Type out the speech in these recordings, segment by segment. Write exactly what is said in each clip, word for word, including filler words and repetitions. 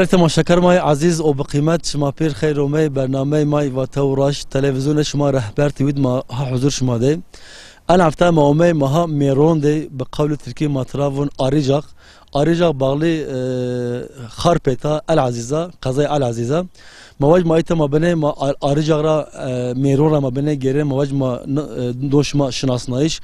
Temaşeker may ezîz û bi qîmet, şima pêr xeyr û mey bernamey may Vate û Raş, televîzyonê şima rehber T V ma ha huzur şima de. En hefte ma omey ma ha Mêron de, bi qewlê tirkî ma tira vûn Arîcaq. Arîcaq baxlî, e, Xarpêta El Ezîza, qezay El Ezîza. Ma vaj ma îta ma binê ma Ar-, Arîcaq ra, e, Mêron ra ma binê gêrê, ma vaj ma n-, e, do şima şinasnayîş.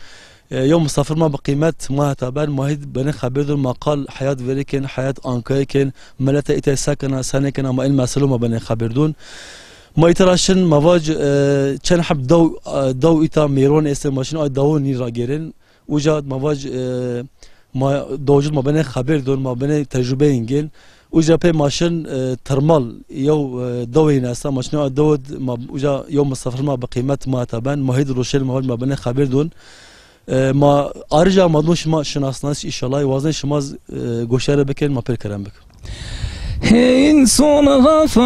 E, yew misafir ma bi qîmet ma heta ben, ma hîd benê xebêr dûn, ma qal heyat verê kên, heyat Ankayê kên, milete îtay sekena, senekena, ma ên meselo ma benê xebêr dûn. Ma îta ra şin, ma vac, e, çend heb daw, e, daw îta Mêron êstê, ma şin ay dawo nî ra gêrên. Uca ma vac, e, ma dawcil ma benê xebêr dûn, ma benê tecrûbeyên gên. Uca pê ma şin, e, Tirmal, yew, e, dawê yîn esta, ma şin ay dawo d-, ma uca yew misafir ma bi qîmet ma heta ben, ma hîd roşên ma vac ma benê xebêr dûn. E, ma arîca ma dûn şima şinasnayîş, înşallah, wazên şima z-, e, goşdarê bikin, ma pêr kerem bikin. Hê însan xefel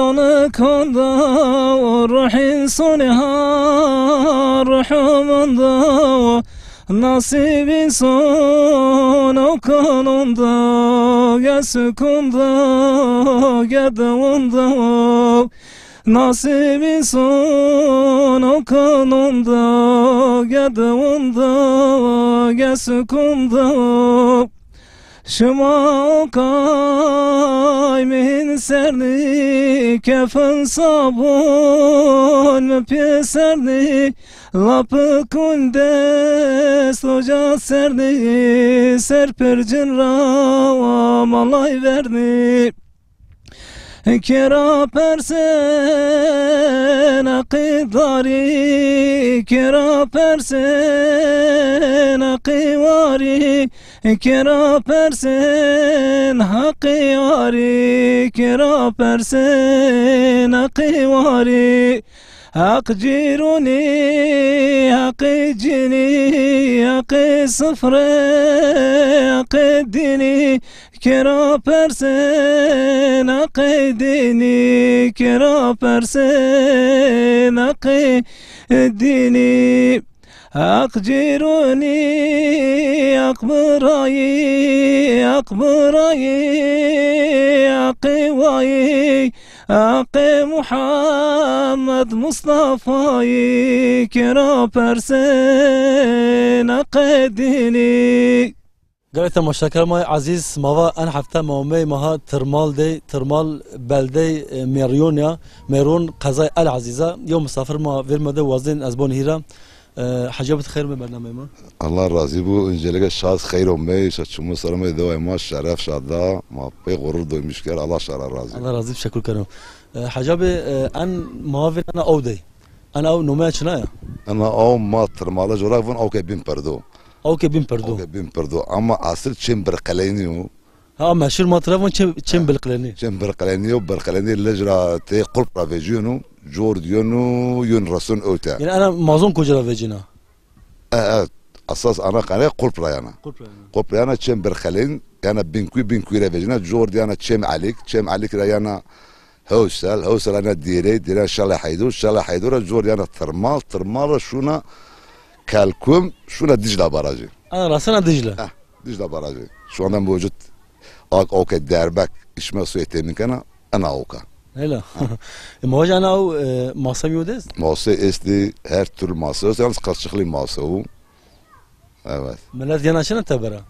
û nikanda, ruh însanê ha ruh manda, nasîb însan û kananda, ge sukunda, ge dewanda. Nasîb însan o kanonda, gedewonda, gesukunda. Şima o kay min sernî, kefen sabun mi pê sernî, lapikun dest oca sernî, ser pircin ra malay vernî. Kera persên heqî darî, kera persên heqî warî, kera persên heqî warî, kera persên heqî warî. Heq cîrûnî, heqî cinî, heqî sifrê, heqî dînî, kera persên heqê dînî, kera persên heqê dînî. Heq cîrûnî, heq birayî, heq birayî, heqê wayî, heqê Muhammed Mustafayî, kera persên heqê dînî. Gelek temaşeker may ezîz, mava en hefte ma omey maha Tirmal dey, Tirmal beldey, e, Mêryon ya, Mêryon qezay El Ezîza. Yew misafir ma vêr me de wazên ez bon hîra. E, Hecî abi, tu xeyr me bernameyê ma. Allah razî bû. Öncelikle şad xeyr omey, şa çimû selamê deway ma, şeref şa da, ma pê gurur duymuş ker, Allah şa ra razî. Allah razî, teşekkür kerim. E, Hecî abi, e, en ma vêr ena ew dey. Ena ew nomeya çina ya? Ena ew ma Tirmala corak vûn awke bin perdo. Awke bin perdo. Awke bin perdo. Ama asil çêm birqeleynî yo. Ha, meşhur ma tira vûn çêm, çêm birqeleynî. Çêm birqeleynî yo, birqeleynî lej ra tê qulp ra veciyonu, cor diyonu, yun resun ewte. Yani ena mazon kuca ra vecina? E, e, esas ana qere qulp ra yana. Qulp ra yana. Qulp ra yana çêm birqeleyn, yana bin kuy, bin kuy ra vecina, cor diyana çêm Elik, çêm Elik ra yana Hewsel, Hewsel ana Dêrê, Dêrê Şala Heydur, Şala Heydur a cor yana Tirmal, Tirmal a şuna Kelkum, şuna Dicle Barajı. Ana rasena Dicle. Heh, Dicle Barajı. Şu anda mevcut ak, oke derbek, içme suyu temin kana, ana oka. Öyle. E, ma vac ana o, e, masa mi odez? Masa esti, her türlü masa, yalnız kaşıklı masa o. Evet. Millet gene çine tebera?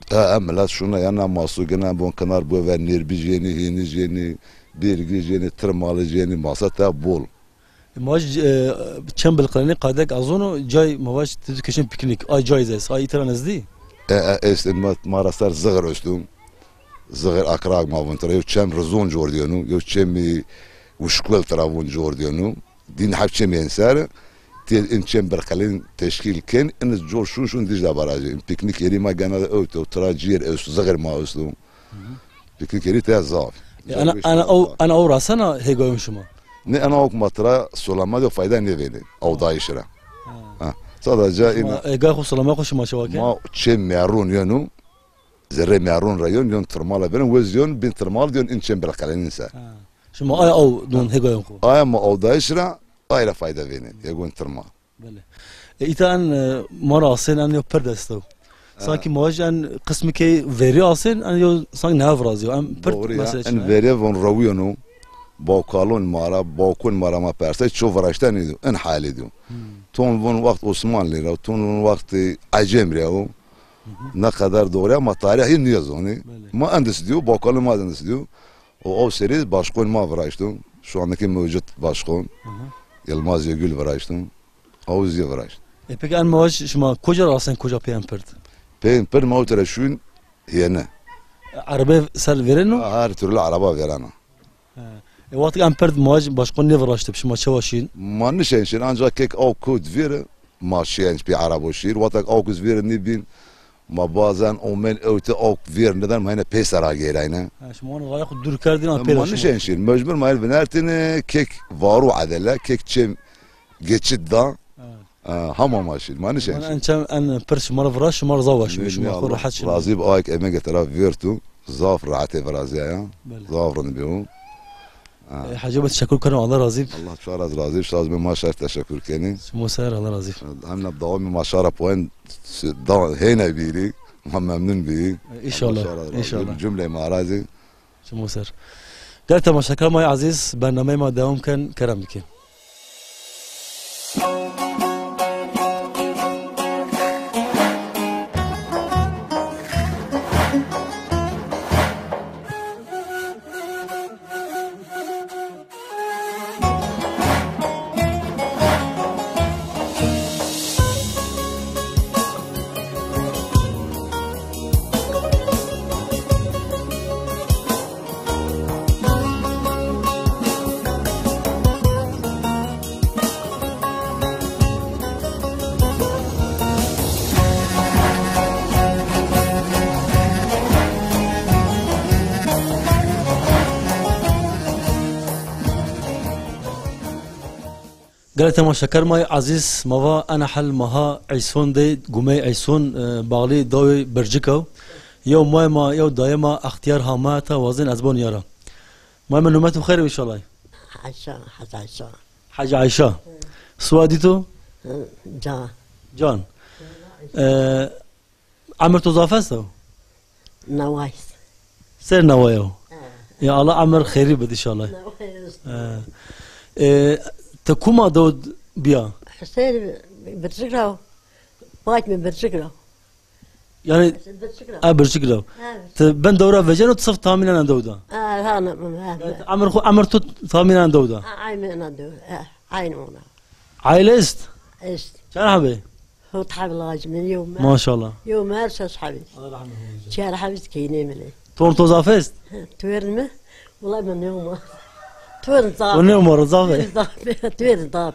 Ha, ha, millet şuna yana masu gene bon kenar bu ve nêrbî jênî, hênî jênî, bêrgî jênî, tirmalî jênî, masa te bol. E, ma, e, çem bilqirênî qadek azono, cay ma vac tu dikeşin piknik, ay cay zes, ay itira nezdî? E, e, est, ma, ma ra ser zixir ostum. Zixir akrak ma vun tira, yo çem rizon cor diyenu, yo çemi uşkuel tira vun cor diyenu. Din hep çem yên ser, tê in çem berqelin teşkîl kin, in cor şun şun Dicle Barajı. In piknik yeri ma gena de ewto, tira ciğer eus, zixir ma eus do. Piknik yeri te zaf. E, ana, ana o, ana o rasana hêgayon şima? Ne, ana ok ma tira solama de fayda ne vene. Avdayış ra. Ha. Ha. Sadece in ma, e, gay xo solama xo şima şewa ke? Ma çem merun yenu, zerre merun ra yon, yon tırmala verin, wez yon, bin tırmal yon, in çem berqelin ser. Ha. Şima aya o don hêgayon xo? Aya ma avdayış ra, ay ra fayda vene. Yegon tırmal. Belê. E, îta en, e, ma ra asên en yo pir dest o. Sankî ma jî en qismikê verî asên, en yo sank ne virazî. Em pirt Doğru ya. Mesele En çi ne? Verî von rewiyon û bawkalon mara, bawkon mara ma persay ço viraşten êdo. En halê diyo. Hmm. Ton von wext Osmanlî re, ton von wext Ecem re o. Ne kadar doğru ama tarih yê niye zoni. Belê. Ma endis diyo, bawkalon ma endis diyo. O, o serî başkon ma viraşto. Şu andaki mevcut başkon. Hı hı. Yılmaz Yegül viraşto. Havuz diye viraşt. E, peki en mewaj şima koca rasen koca pê en pirt? Pê en pirt ma utere şun yene. E, arabê ser vereno? Ha, her türlü araba verena. He. E, wextek en pirt mewaj başkon ne viraştı şima çewa şin? Ma nişen şin ancak kek av kod vere ma şiyen pê arabo şir. Wextek av kod vere ne bin ma bazen omen ewte av ver neden ma yine pê sera gerayne. Ha, şima wan rayek dur kerdin an pê Ma nişen şin. Mecbur ma el binertine kek varu adele kek çem geçit da. Evet. Ee, hama maşî, ma nişen. Bana en çem en pir şima re vira, şima re zawa şima, şima xo rahat şima. Razî bi ayek emege tera vertu, zaf rahatê viraziya ya. Belê. Zaf rind bi o. E, Hacı Ahmet, teşekkür ederim, Allah razı olsun. Allah çar az razı, şaz be ma şer teşekkür keni. Şima ser, Allah razı olsun. Hem ne dawamî ma şara poen da heyne biri, ma memnun biri. E, inşallah, Allah şar az razı, inşallah. Cümle ma razı. Şimo ser. Gel temaşekarê ma yê ezîz, bernameyê ma dewam ken, kerem dikin. Gelek temaşeker ma yê ezîz, ma va ena hel maha Eyson de, gumey Eyson, e, bağlı dawê Bircik ew. Yew may ma, yew dayê ma extiyar hama ta wazin ez bon yara. May me numet û xeyr inşallah. Ayşe, Hacı Ayşe. Hacı Ayşe. Hı. Suadî to? Hı, Can. Can. E, Emir to zaf est o? Newayis. Ser neway o? He. Ya Allah emir xêrî bid inşallah. Newayis. He. E, te kuma dewd biya? Hüseyin Bircik ra. Fatma Bircik ra. Yani Hüseyin Bircik ra. A Bircik ra. Evet. Te ben dewra veceno tu sif tamînen dewda. Ha, ha, ne, ne, ne. Yani emir xo, emir tu tamînen dewda. Ha, aynen dewda. Ha, aynen ona. Aile est? Est. Çend habe? Hot heb laj min, yew mer. Maşallah. Yew mer, şeş hebî. Allah rahmet eylesin. Çar hebî keynê min ê. Torn to zaf est? Tuêrin mi? Wala min nêma. Tuêrin zaf. O nêma, zaf e. Tuêrin zaf. Tuêrin zaf.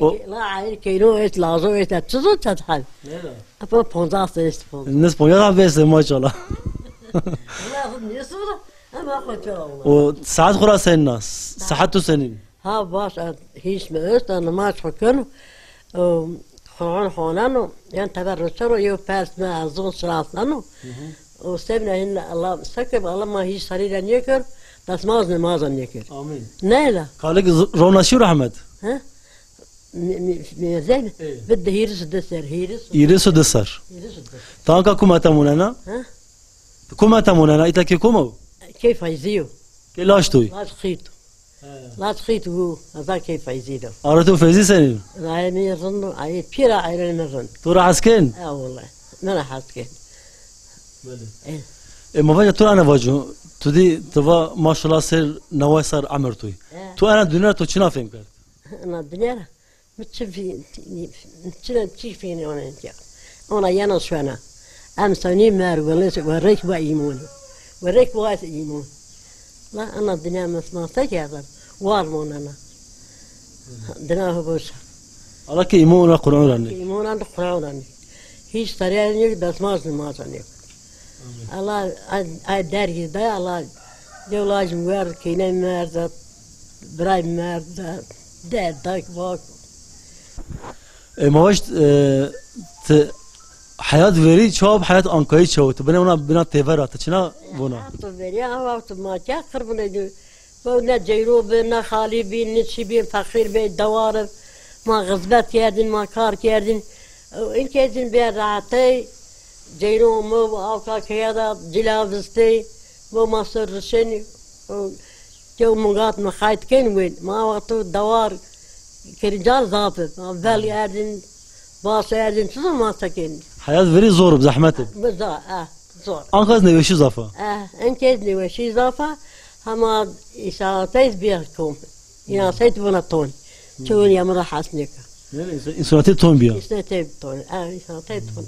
O- Deki la ayir keyno est, lazo est, çizo çat heb. Ne la? Apa ponzas est, ponzas. Nis ponzas est, maşallah. Wala hum nesura. Ama xo çawa. O saet xura senna. Saet tu senin. Ha, baş, ez hîş me est, ez nimaj xwe kir, û Quran xwanin û yan teber nişero, yew pers me ez zon şinasneno. Hı hı. Û sebne hin Allah, seke bi Allah ma hîş serî re nêkir, destmaz nimaza nêkir. Amîn. Neyla. Kalik z-, rona şî rehmet. He? Mi, mi, mi, zeyne. Ê. Bi de hîris de ser, hîris. Hîris de ser. Hîris de. Tanka kuma te munena? He? Kuma te munena, îta kê kuma? Kê Feyziyo. Kê laş toy? Laş xît. He. Laş xît û, eza kê Feyzî do. Ara tu Feyzî senî? Rayê min rind û, ayê pîra ayê min rind. Tu rahatsız ken? E, wele. Ne rahatsız ken. Belê. E. E, ma vaca tu ana vaco. Tu dî, tu va maşallah ser neway sar emir tu. E. Tu ana dünya tu çina fêm kerd? Ana dünya ra. Mi çi fî-, çi, çi fînê ona ya. Ona yana şuna. Em sanî mer wele werek ba îmon. Werek ba îmon. La ana dinya mesmasa ki adam. War monana. Dinya hoboşa. Allah ki îmon ona Kur'an rani. Îmon ona Kur'an rani. Hiç tarihini desmaz nimazan yok. Amin. Allah ay, ay dergi da Allah. Yolaj mer, kine mer da. Biray mer da. De, dak, bak. E, ma vaşt, e, te heyat verî çawa bi heyat Ankayî çawa? Tu binê wana bina têvera, tu çina bona? Heyat verî, ha, wextu ma ke qir bûne dû. Bo ne ceyro bi, ne xalî bî, ne çi bî, feqîr bî, dewar bi. Ma xizmet kerdin, ma kar kerdin. Û in kerdin bê rahatey. Ceyno mi û awka keya da cila vistê, bo ma ser rişên û kew mungat mi xayt ken wên. Ma wextu dawar kerincan zaf ib. Ma vel erdin, baş erdin, çi zaman sekin? Heyat verî zor ib, zehmet ib. Biza, eh, zor. An kes nêweşî zaf a. Eh, en kes nêweşî zaf a. Hema îşareteyz bir kom. Înanseyt vana ton. Çûn ya min re hes nêkir. Ne, ne, însan-, însanatê ton biya. Însanatê ton. Ha, însanatê ton.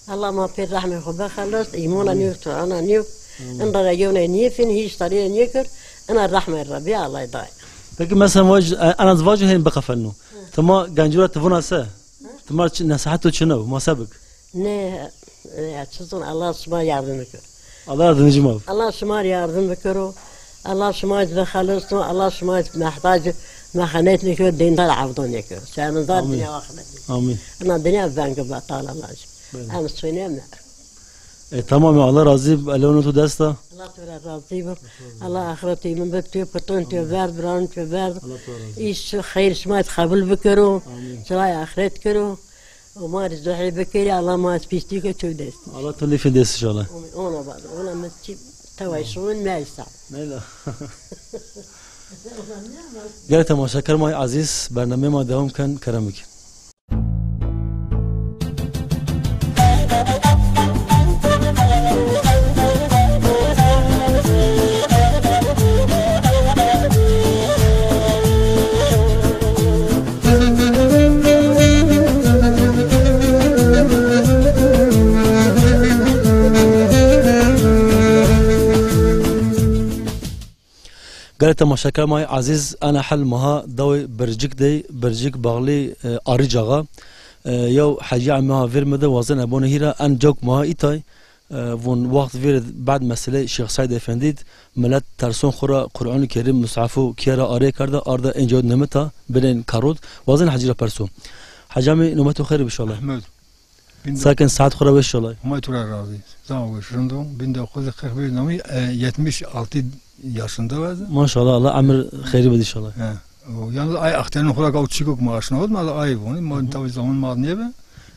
Allah ma pê rehmê xwe bexelis, îmana nîyo, Qur'ana nîyo. Inda da yewne nîfin, hîç tarîye nîkir. Ina rehmê Rebî Allah day. Peki mesela vac, e, ana vac hên bixefelno. Tema gencura tivuna se. Tema çi, nesihet tu çi ne, ma se bik. Ne, e, çizin, Allah şima yardım bikir. Allah yardımcı ma. Allah şima yardım bikir o. Allah şima ji xelis tu, Allah şima mehtacı mehanet nikir, dindar avdo nikir. Şermindar Amin. Dünya ahiret. Amin. Ana dünya vengı batal Allah. Buyurun. Em suyne me. E, tamam ya, Allah razı, elonu tu desta. Allah tu razı bu. Allah ahiret imin bik tu, putun tu ver, bran tu ver. Allah tu razı. İş hayır şima kabul bikir o. Amin. Şiray ahiret kir o. Omar zuhê bikirî, Allah ma ez pîstî ke çew dest. Allah tu lîfê dest inşallah. Ona bad, ona min çi teway şûn meysa. Meyla. Gel temaşeker may aziz, bernamê ma devam ken, kerem bikin. Gelê temaşeker may ezîz, ena hel meha dawê Bircik dey, Bircik baxlî, e, Arîcaxa. E, yew hecî eme ha vêr me de wazên ebonê hîra en cewk meha îtay. E, vûn wext vêr bad meselê Şêx Seîd Efendî d, milet terson xwe ra Qur'an-ı Kerim, Mushafu kiyera arê kerda, arda en cewk nemita, binên karot. Wazên hecî ra perso. Hecî amî, nomet xeyr inşallah. Ehmed. Sakin, saet xwe re weş inşallah. Huma tu re razî. Zaman weş rind o. Bin dokuz yüz kırk bir namî, e, yetmiş altı yaşında ve. Maşallah, Allah emir xeyri bid inşallah. He. O, yalnız ay ahtiyanın xura kav çikok maaşına olma da ay bunu. Ma tabi zaman ma ne be.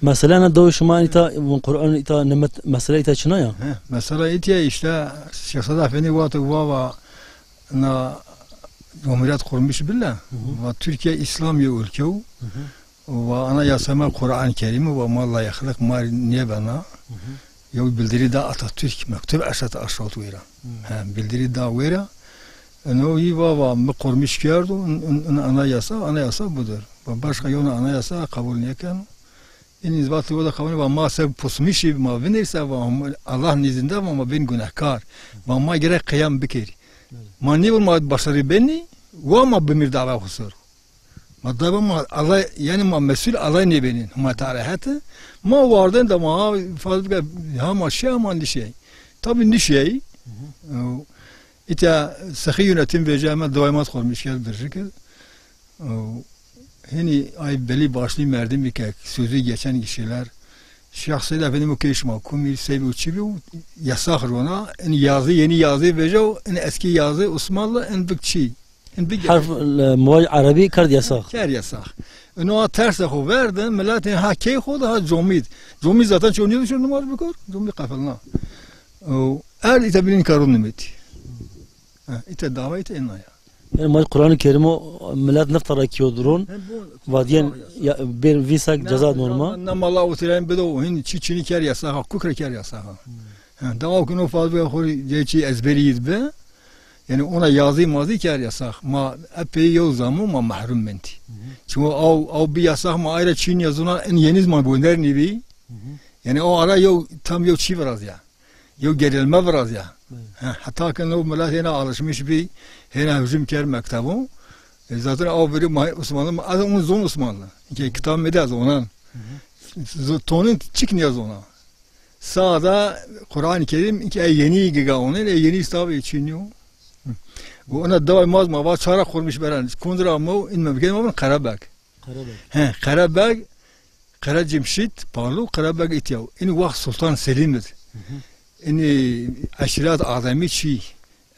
Mesela ne doğu şuma ita, bu Kur'an ita, nimet, mesela ita çına ya? He, mesela ita işte, Şehzade Efendi vat, vava, na Cumhuriyet kurmuş bile. Hı hı. Va Türkiye İslam bir ülke o. Hı hı. Wa anayasa me Kur'an-ı Kerim wa ma layıklık ma nêbena. Hı hı. Yew bildirî da Atatürk, mektub eşet aşawt wêra. Hı. He, bildirî da wêra. Eno yî va va mi kurmiş kerdo, in, in, in anayasa, anayasa budur. Wa başka yona anayasa kabul nêken. In izbat wa da kabul va ma se pusmişî ma vinirse va Allah nizinde va ma bin günahkar. Va ma gerek qiyam bikeri. Evet. Ma nîbir ma başarı benni, wa ma bimir dava xusur. Ma dava ma alay, yani ma mesul alay nêbênin, ma tarihete. Ma wardin de ma fazla ha ma şey, ha ma nişey. Tabi nişey. Hı hı. E, îta sexî yönetim vêce me dawayê ma xormiş kerd, birjik kir. E, hini ay belî başlı merdim bir kek sözü geçen kişiler. Şahsıyla benim o keşma kumî, sevi û çivi û yasax rona. En yazı, yeni yazı vêce, en eski yazı Osmanlı, en bikçi. Herf, e, muway erebî kerd yasax. Ker yasax. Ino ha terse xo verdin, miletê ha key xo da ha comîd. Comîd zaten ço nîyo dişir nimaj bikor, comîd qefilna. O, er îte bilin karun nimêtî. Ha, îte dava îte ena ya. Yani mal Kur'an-ı Kerim o millet nifta ra kiyo duron. Hem bu vadiyen ya, ben vîsak ceza norma. Ne mala otiren bido, hin çi çini ker yasaxa, kukre ker yasaxa. Ha, dava kino fazla xori, geçi ezberi yid be. Yani ona yazı mazı kar yasax. Ma epey yew zamu ma mahrum menti. Hı hı. Çünkü o, o bir yasax ma ayrı Çin yazına en yeni zaman gönder nibi. Hı hı. Yani o ara yew tam yew çi biraz ya. Yew gerilme biraz ya. Evet. Ha, hatta ki o millet yine alışmış bir yine hücum ker mektebu. E, zaten o biri ma-, Osmanlı, az onun zon Osmanlı. Ki kitab mi de az onan. Hı hı. Z-, tonun çık niye zona. Sağda Kur'an-ı Kerim ki yeni giga onun, e, yeni kitabı için yok. Bu ona devam maz ma va çara kurmuş beren. Kundra mo in memleket ma Karabek. Karabek. He, Karabek, Kara Cemşit, Palu, Karabek itya. In vaxt Sultan Selim'dir. Hı hı. İni aşirat ademi çi.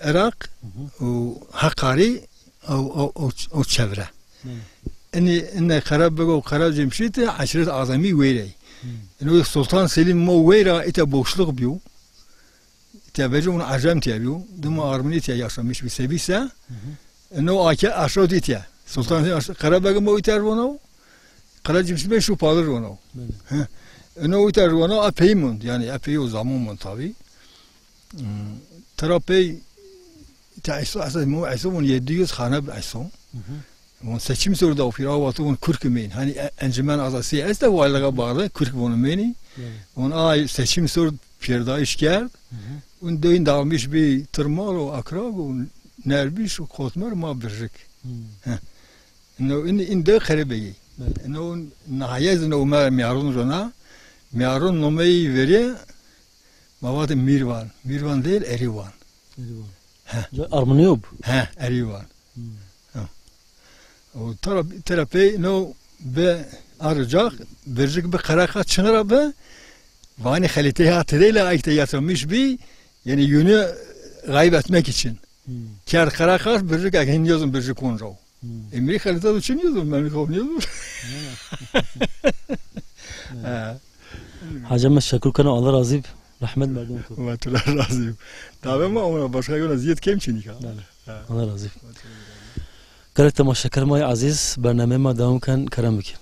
Iraq, hı hı, û Heqarî, ew, ew, ew, ew çevre. Belê. Inî, inne Karabeg û Kara Cemşîd, eşîret azemî wêrey. Ino Sultan Selim mo weyra îta boşluk biyo. Îta vecû ûn Ecem tiya biyo. Dima Armenî tiya yaşamış bi sebîse. Ino ake aşağı tiya. Sultan Selim aşağı, Karabeg mo îta rivano. Kara Cimşit Bey şu palir rivano. Belê. He. Ino îta rivano epey mund. Yani epey o zaman mund tabi. Hmm. Tera pey Te Îsa, Îsa, mo Îsa, von yedi yüz xane bi Îsa. Von seçim soru da ofira, watu von Kürk meyin. Hani e-, encümen azası, ez de varlığa bağlı, Kürk von meyni. Evet. Von ay seçim soru pirdayış kerd. Von döyn dalmış bir tırmal o akra, o nerbiş, o kotmer ma birjik. Heh. No, in, in de xerebeyi. Evet. No, nahayez no mer miyarun rona. Miyarun nomeyi veri, ma vate Mirvan. Mirvan değil, Erivan. Erivan. He. Ca Armeniyo bu. He, Erivan. Hmm. Ha. O tera-, terapê no bi arıcak, bircik bi Karakas çınara bi, vani xelite ya tedeyla ayakta yatırmış bir, yani yönü kaybetmek için. Hmm. Ker Karakas bircik akin yazın bircik konco. Hmm. Emri xelite de çin yazın, ben mi kovun yazın. He. Hacı Ahmet şükür kana, Allah razı olsun. Rahmet merdum ku. Allah razı olsun. Tabi ma ona başka yöne ziyet kem çinika. Belê. Ha. Allah razı olsun. Gelek temaşeker may aziz, bername ma devam ken, kerem bikin.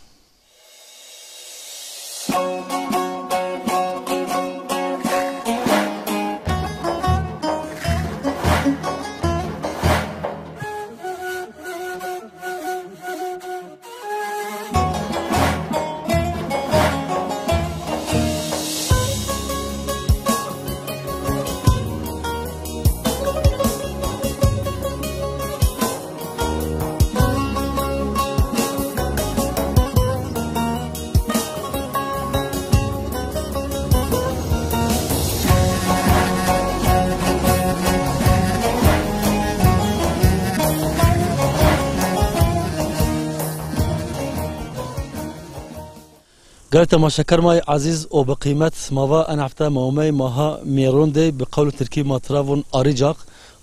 Gelek temaşeker may aziz û bi qîmet, mava en hefte ma omey maha Mêron de, bi qewlê tirkî ma tira von Aricak.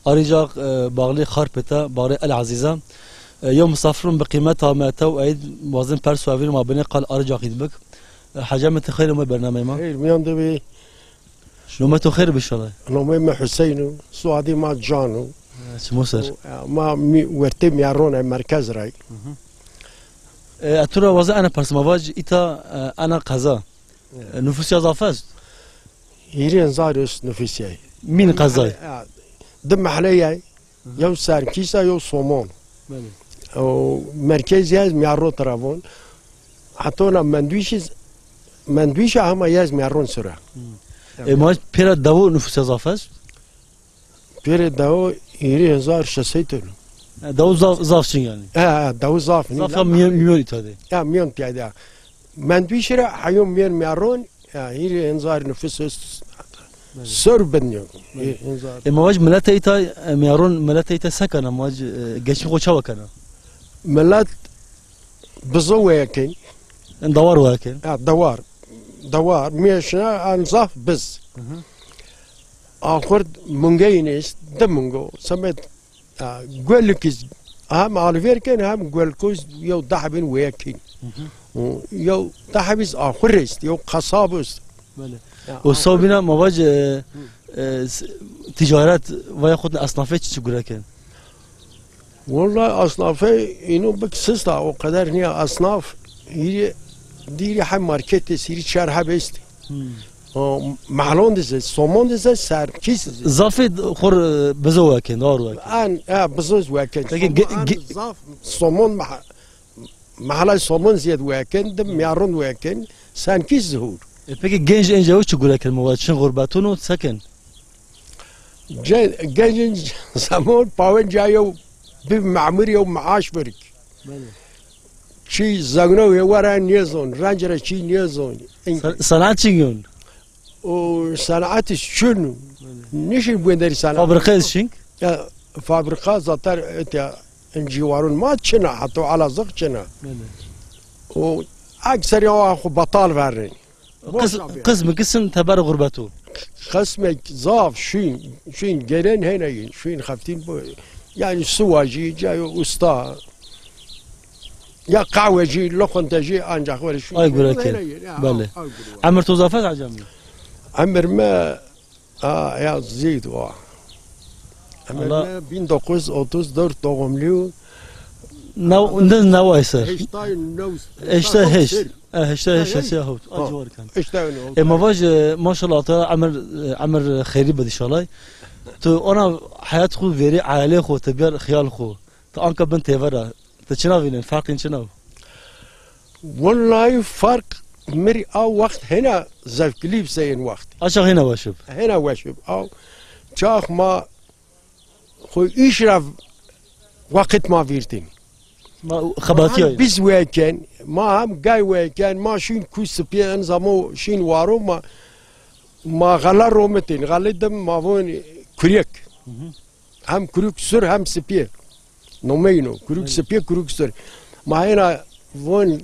Aricak, e, bağlê Xarpêt e, bağlê El Azîz e. E, yew misafirun bi qîmet a me tew eyd, wazin pers û evîr ma binê qal Aricakî dibik. E, Hecê Ahmet, xeyr û me bernameyê ma. Xeyr, miyan de bî. Nome to xêr be inşallah. Nome me Hüseyin o, soyadê ma Can o. Ha, çimo ser. O, e, ma mi-, wertê Miyarron e, merkez ray. Hı hı. E, ez tu ra waze ene persim, ma vac îta, e, ena qeza. Evet. E, nüfus ya zaf est? Hîrê hezar est nüfus ya. Min qezay. E, e, di mehle ya. Hı hı. Yew Serkîs e, yew Somon. Belê. O merkez ya Miyarro tarafon. Heta ona Mendwîş iz-, Mendwîş e hema ya Miyarron sura. Hı. E, ma pêra dewo nüfus ya zaf est? Pêrê dewo hîrê hezar şeş sey tun. E, dewo zaf, zaf çin yani. He, he, dewo zaf. Zaf ya miyon, miyon îta de. Ya, miyon tiya de. Mendwîş re heyo miyon Miyarron, ya, hîrê hezar nüfus est. Belê. Sor bin yo. Belê. Hîrê hezar. E, ma vac milete îta, e, Miyarron milete îta se kena, ma vac, e, geçim xo çawa kena? Millet bizo wekin. En dawar wekin. Ha, dawar. Dawar. Miyê şina en zaf biz. Hı hı. Axur mungeyîn est, di mungo. Semet, ha, gwelik iz, hem alivêr ken, hem gwelik iz yew deh bin wekin. Hı hı. O, yew deh biz axur est, yew kasab est. Belê. Ya, o axur. Sabîna ma vac, e, Hı. e, s-, ticaret veya xut esnafê çi çi gure ken? Walla esnafê îno bik sista, o qeder niya esnaf, hîrê, dîrî hem marketê, sîrî çar heb est. Hmm. O, mehlon dize, somon dize, serkîs dize. Zafê d-, xor, e, bizo wekin, dar wekin. An, e, bizo wekin. Peki, somon ge-, an ge- zaf, somon mah-, Mehala somon ziyed wekin, di miyarun wekin, senkî zihûr. E, peki genç enca çi gure kin, mava çin xurbeton û sekin? Gen-, genç enca zaman pawen cayo bi memur yo maaş verik. Belê. Çi zagno ye wara niyezon, rancere çi niyezon. Sa-, sanat çi yon? O sanat çin. Belê. Nişin bu deri sanat. Fabrika çin? Ya, fabrika zaten, ya, În ciwarun ma çina, heta Elazığ çina. Belê. O ekser ya xwe betal verin. Qis-, Boş abi. Qism, qism teber xurbeto. Qismek zaf şûn, şûn gelen hene yin, şûn xeftîn bu. Yani Siwajî, cayo usta. Ya qehwe jî, loqinte jî ancak were şu. Ay gure kin. Belê. Emir to zaf e Hacı Emîn? Emir me, a, ya zîd wa. Emir me bin dokuz yüz otuz dört doğumluyum. Nav, ne, nav ay ser? Heştay nov. Heştay heşt. E, heştay heşt, heştay heşt. Ha. Acı var kan. Heştay nov. E, ma vaj, e, maşallah, ta emir, e, emir xeyri bid inşallah. Tu ona hayat xu veri, aile xu, te biyar xiyal xu. Tu anka bin tevera. Te çi navînin? Ferqên çi nav? Wellahî ferq mirî a wext hêna zevkilî bi seyên wext. Aşax hêna weş ib. Hêna weş ib. Aw çax ma xwe îş re weqit ma vîrtîn. Ma xebatiya. Hem biz weken, ma hem gay weken, ma şîn ku spiyê en zamo şîn waro ma, ma xela romitin, xelê dim ma von kurek. Hı hı. Hem kuruk sur hem spiyê. Nomeyno, kuruk spiyê, kuruk sur. Ma hêna von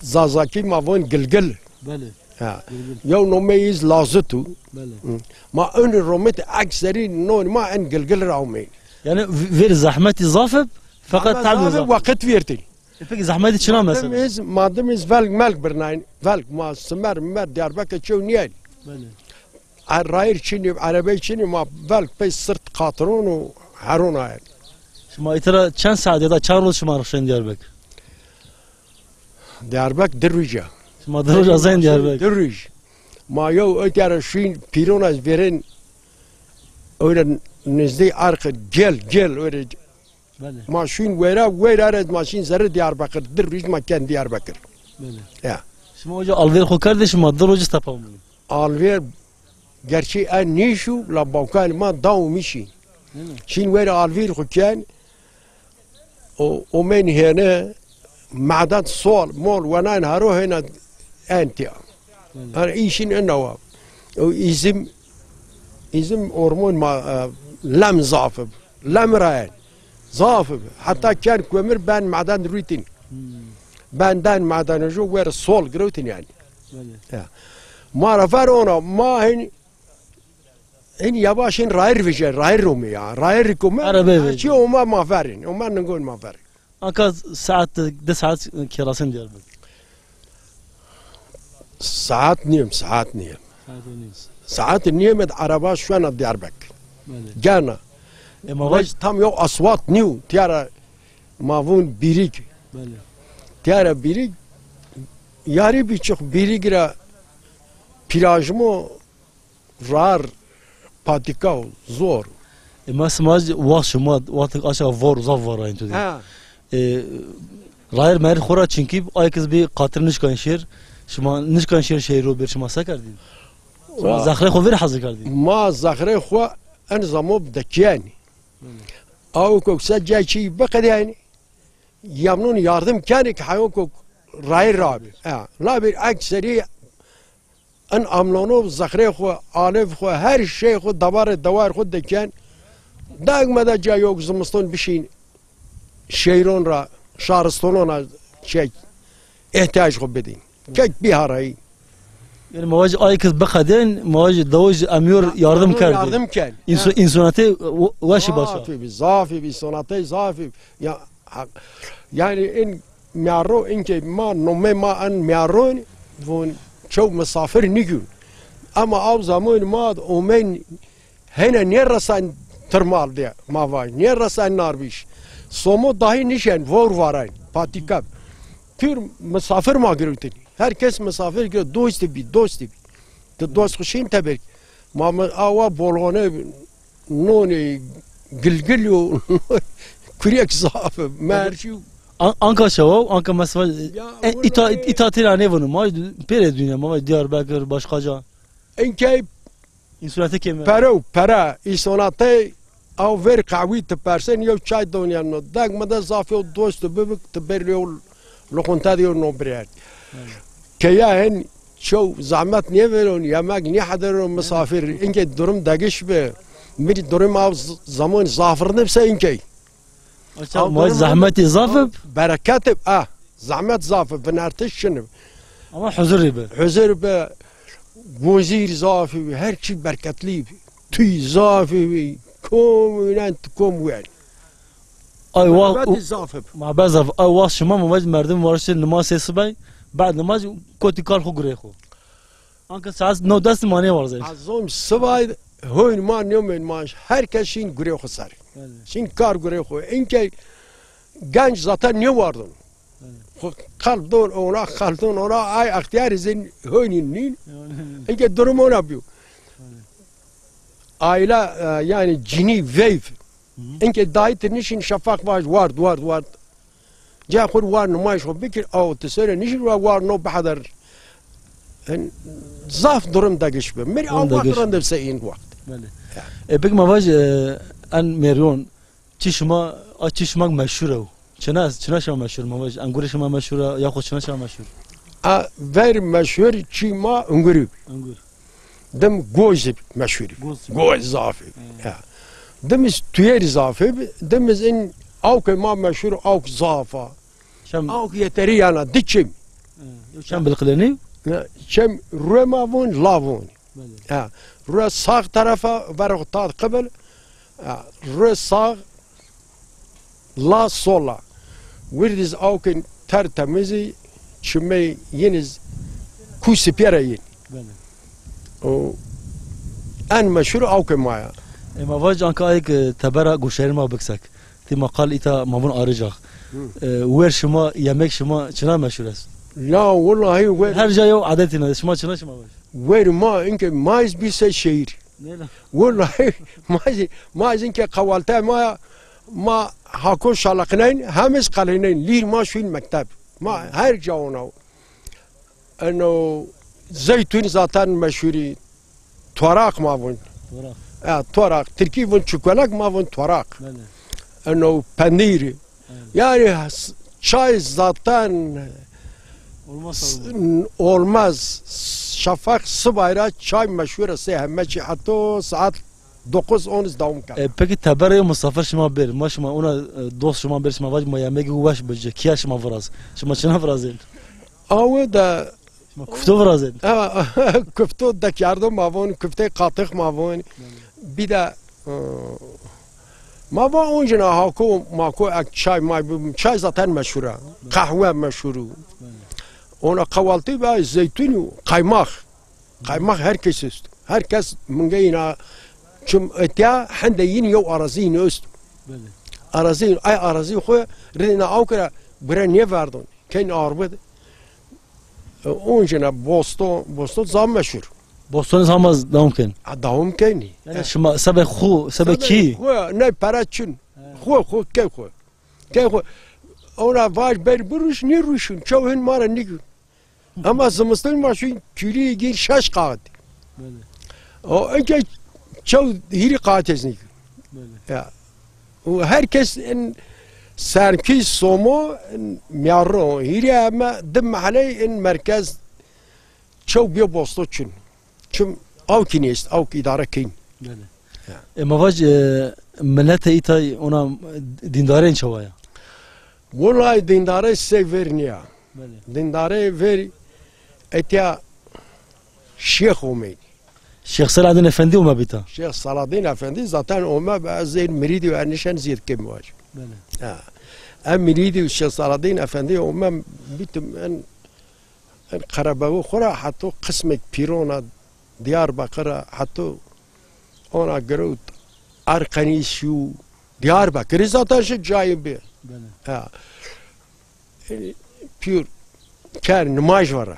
Zazakî ma von gilgil. Belê. Ha. Gilgil. Yew nomeyîz lazit û. Belê. Hı. Ma ön romit ekserî non ma en gilgil ra omeyî. Yani v-, ver zahmetî zaf ib, feqet tabî zaf ib. Weqit vîrtî. E, peki zahmetî çina mesela? Madem iz, madem iz velg melg birnayn, velg ma simer mer Diyarbekir çew niyen. Belê. Er-, rayir çinî, erebey çinî ma velg pey sirt qatron û heron aye. Şima îtira çend saet ya da çend roj şima rişên Diyarbekir? Diyarbekir di roj e. Şima di roj azayên Diyarbekir. Di roj. Ma yew ötera şîn pîrona verên öyle nizdi arq gel gel öyle. Belê. Ma şûn wêra, wêra re ma şîn zerê Diyarbekir. Di roj ma ken Diyarbekir. Belê. Ya. Şima oca alvêr xwe kerdê, şima di roj tapa bûn? Alvêr gerçî en nîşû la bawkan ma daw mişî. Hı. Şîn wêra alvêr xwe ken, o, o men hêne, maden sol, mol, wenan haro hêne entiya. Her îşin ena wa. O izim, izim ormon ma, e, lem zaf ib. Lem rayen. Zaf ib. Heta ken kömür ben maden rütin. Hmm. Ben den maden jo wer sol grötin yani. Belê. Ya. Ma ra ver ona, ma hin, hin yavaş hin rayir vije, rayir rome ya. Rayir rikome. Arabey vije. Çi oma ma verin. Oma ningon ma verin. Anka saet, di saet kêrasên Diyarbekir. Saet nîm, saet nîm. Saet nîm. Saet nîm ed araba şuena Diyarbekir. Belê. Gena. E, ma vaj tam yok aswat nîu, tiyara mavun birik. Belê. Tiyara birik, yari biçik birik ra pirajmo rar patika û zor. E, ma sima jî wext şima, wextek aşa vor, zaf vorayîn tu dî. Ha. E, rayir meyir xora çinkî ay kiz bî qatir nişkan şêr, şima nişkan şêr şehîro bir şima se kerdîn? Şima zexrê xwe vir hazir kerdîn? Ma zexrê xwe en zamo bi dekiyen. Hmm. Aw kok se cay çî biqedeyni. Yamnun yardım kenik hayo kok rayir rabi. Ha. Labir ek seri En amlano zexrê xwe, alev xwe, her şey xwe, davarê dawar xwe dikin. Dagme de ca yok zimiston bişîn şehron ra, şaristonon ra şey, ihtiyacê xwe bidîn. Kek bî harayî. Yani mawaj ay kız bixedin, mawaj dawaj emiyor yardım kerdin. Yardım ken. İnso-, insonatê we-, weşi başa. Zafî bi, zafî bi, sonatê zafî. Ya, Ha, yani in miyaro inke ma nome ma en miyaron von çok misafir nigün. Ama av zaman ma omen hene ne rasan termal de ma vay, ne rasan narbiş. Somo dahi nişen vor varayn, patikap. Pür misafir ma girütin. Herkes misafir gir, dost bi, dost bi. Te dost xuşin teber. Ma, ma awa bolgone nonê gilgil û kurek zaf, merşî û An-, anka şewa, anka mesela, ya, e, îta, wele îta têra nêvano, ma pêrê dünya, ma Diyarbekir, başka ca. Enkey. İnsulatê kême. Pere û pere, îsonatê Ew ver qehwî tu persen yew çay donyan no. Deng me de zafê û dost tu bibik tu ber lê û luqunta diyor no birer. Keya hen çoğu zahmet niye veron, yemek niye hederon misafir. Inke durum degiş be. Miri durum av z-, zaman zafir nipse inke. Aça, ma zahmetî zaf ib. Bereket ib, ah. Zahmet zaf ib, vinartiş çin ib. Ama huzur ib. Huzur ib, gozîr zaf ib, her çi berketlî ib. Tüy zaf ib, kom ûnen kom wen. Ay wa Mabetî zaf ib. Ma bezaf, ay wa şima mabet merdim warşê nimasê sibay, ba'd nimaz kotî kar xwe gurê xwe. Anka saet nod dest manê warzên. Ez zom sibay hoyn ma nêmên ma, her kes şîn gurê xwe ser. Belê. Şîn kar gurê xwe. Înke genç zaten nêwardin. Belê. Xwe qelb don ona, qelb don ona, ay extiyarî zên hoynî nîn. Yani. Înke durum ona bîyo. Belê. Aile, e, yani cinî veyv. Hı hı. Înke dayî tu nişîn şefaq vaj ward, ward, ward. Ca xwe war numayş xwe bikir, aw tu sere nişîn wa war no biheder. En, zaf durum degiş bi. Mir Durum aw waqt degiş. Rende se în waqt. Belê. Ya. E, peki ma vaj, e, en meriyon, çi şima, a çi şima meşhur ew? Çina, çina şima meşhur, ma vaj, engurê şima meşhur e, ya xwe çina şima meşhur? A, ver meşhur çi ma engurî. Engur. Dim goz meşhur. Goz. Goz zafî. He. Ya. Dim iz tuyeri zafî, dim iz in awke ma meşhur awk zafa. Çem Awk yeteri yana, di çim. He. Çem bilqileni? Ya, çem rue ma von, la von. Belê. Ha, rue sağ tarafa, ver o tad qibel. Ha, rue sağ, la sola. Wirdiz awkin ter temizî, çimey yiniz ku sipiyere yin. Belê. O en meşhur awke maya. Ema vaj anka ayek, e, tebera goşerê ma biksek. Ti maqal îta ma vun aricaq. Hı. E, wer şima, yemek şima çina meşhur est? La, wallahî wer Her ca yew adetî ne, şima çina şima vaj? Wer ma, inke ma iz bîse şehîr. Ne la? Wallahî ma iz, ma iz inke qewalte ma, ma hako şaliqneyn, hem iz qelîneyn, lîr ma şûyn mekteb. Ma her ca ona. Eno zeytûn zaten meşhûrî. Toraq ma vûn. Toraq. E, toraq. Tirkî vûn çikonek, ma vûn toraq. Belê. Eno pendîr. Evet. Yani s-, çay zaten Olmazsa s-, olmaz. n-, olmaz. Şafak sibayra çay meşhûr e, sê heme çî heto saet dokuz on iz dewam kar. E, peki teberê misafir şima bir, ma şima ona, e, dost şima bir, şima vaj ma yemegî weş bije, kiya şima viraz? Şima çina virazên? Awe de Şima kufto virazên? Ha, kufto dekardo ma von, kuftê qatix ma von. Bir de, e, ma va oncina hako, mako ek çay may bibim. Çay zaten meşhur e. Qehwe meşhur e. Ona kahvaltı ve zeytun û kaymak. Kaymak herkes ist. Herkes mingeyina çim etiya hende yin yew arazî yin ist. Belê. Arazî, ay arazî xwe rina awkira bire niye verdon. Keyn arbid. E, oncina Boston, Boston zam meşhur. Boston zam az dawam ken. A, dawam kenî. Yani E. şima sebe xu, sebe Sebe ki? Xwe, ne para çin. He. Xwe, xwe, key xwe. Key xwe. Ona vaj ber buruş, ni ruşun. Çew hin mara nigin. Ama zimistan ma şun külü gir şaş kağıt. Belê. O eke çew hiri kağıt ez nigin. Belê. Ya. Û her kes in serkî somo in miyarro. Hîrê me di mehley in merkez çew biyo bosto çin. Çim awkî nêst, awk îdare kîn. Belê. Ya. E, ma vaj, e, milete îtay ona dîndarên çawa ya? Wulay dîndare sey ver niya. Belê. Dîndare ver etiya şêx omey. Şêx Selahaddin Efendi ome bîta. Şêx Selahaddin Efendi zaten ome be, ez zêr mirîdî û ernişen zî dikim vaj. Belê. Ha. Em mirîdî û Şêx Selahaddin Efendi ome bîtim en, en qerebewi xwe ra heto qismek pîrona Diyarbakir ra heto ona girewt Erqenî şû Diyarbakirî zaten şi cayê bi. Belê. Ha. E, pîr ker nimaj vara.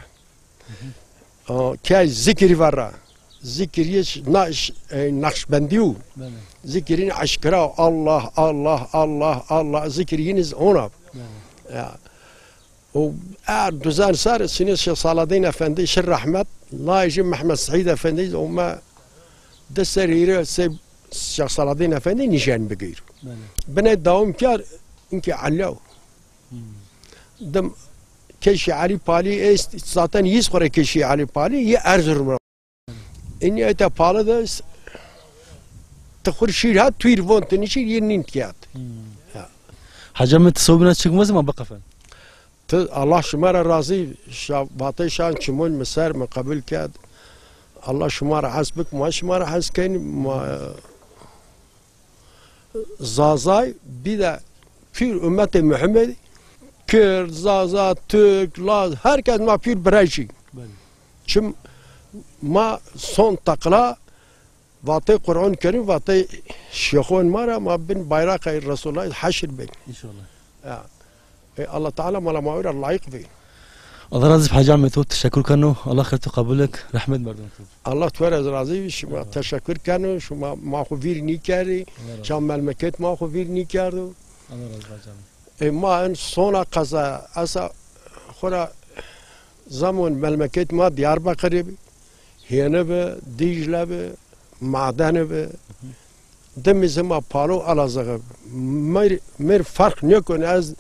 O, key zikirî vara. Zikirî ş-, na-, ş-, e, Naqşbendî û Belê. Zikirîn eşkira Allah, Allah, Allah, Allah, zikirîn iz ona. Belê. Ya. O, er duzan sar, sinê Şêx Saladîn Efendî, şir rahmet, lay jî Mehmed Seîd Efendî, o me de ser hîrê se Şêx Saladîn Efendî nîşan bigir. Belê. Bine dawam kar, inke Elo. Hmm. Dim Keşî Elî Palî est, zaten yîz xwe re Keşî Elî Palî, yê Erzurum ra. Înî ete pali de s-, ti xur şîr hat, tuyr von ti nişîr, yê nîn tiyat. Hmm. Ya. Hacı Ahmet, ti sobîna çik mezin ma biqefen. Ti, Allah şima re razî, şa-, vatê şan çimon mi ser mi qebul kerd. Allah şima re hez bik, ma şima re hez keyn, ma Zazay, bir de pîr ummetê Muhammedî, Kird, Zaza, Tirk, Laz, herkes ma pîr birayî. Belê. Çim ma son teqla vatê Qur'an Kerîm, vatê şêxon ma re, ma bin bayraqa Resulullah heşir bin. İnşallah. Ya. E, Allah Teala mala ma wira layık be. Allah razî bi Hacî Ahmet, teşekkür keno. Allah xêr tu qebul ek. Rahmet merdum tu. Allah tu razî bi şima. Eyvallah. Teşekkür keno. Şima ma xu vîr nîkerî. Allah razî. Çam melmeket ma xu vîr nîkerdo. Allah razî bi Hacî Ahmet. E, ma en sona qeza, esa xura zaman melmeket ma Diyarbakır'ı bi, Hêni bi, Dicle bi, Madenî bi. Demê zima palo Elazığ. Mir, mir fark nêkun ez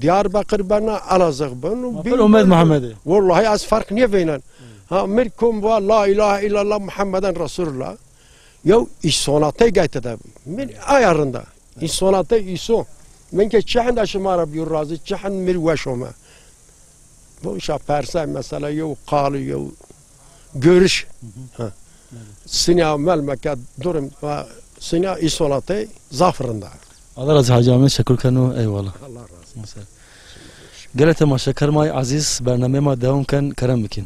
Diyarbakır bena Elazığ ben. Ma pir Ummet Muhammed'e. Vallahi ez fark nêveynen. Ha, mir kom va la ilahe illallah Muhammeden Resulullah. Yew îsonatey gayte de. Min aya rinda. Îsonatey îso. Min ke çi henda şima re bîyo razî, çi hend mir weş ome. Bu işa perse mesela yew qali, yew görüş. Hı hı. Ha. Evet. Sinya melmeke durum ve sinya îsonatey zaf rinda. Allah razî Hacî Ahmet, şekur keno, eyvallah. Allah razî olsun. Gelek temaşeker ma ezîz, bernameyê ma dewam ken, kerem bikin.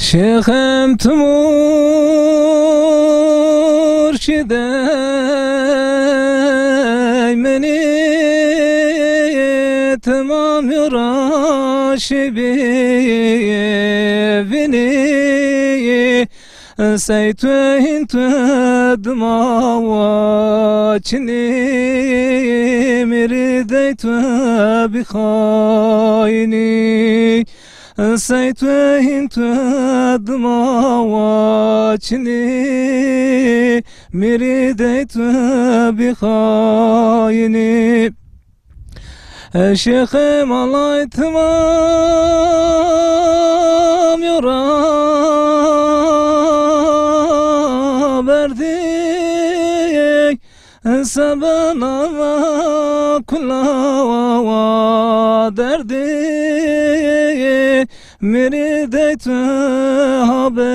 Şêxim tu murşidey min î, timam raşî bî vînî. Sey tu hîn tu dima wa çinî, mirîdey tu bî xayinî. Sey tu hîn tu dima wa çinî, mirîdey tu bî xayinî. Şêxê malay timam yo ra berdî. Sebena kula derdî, mirîdey tu habe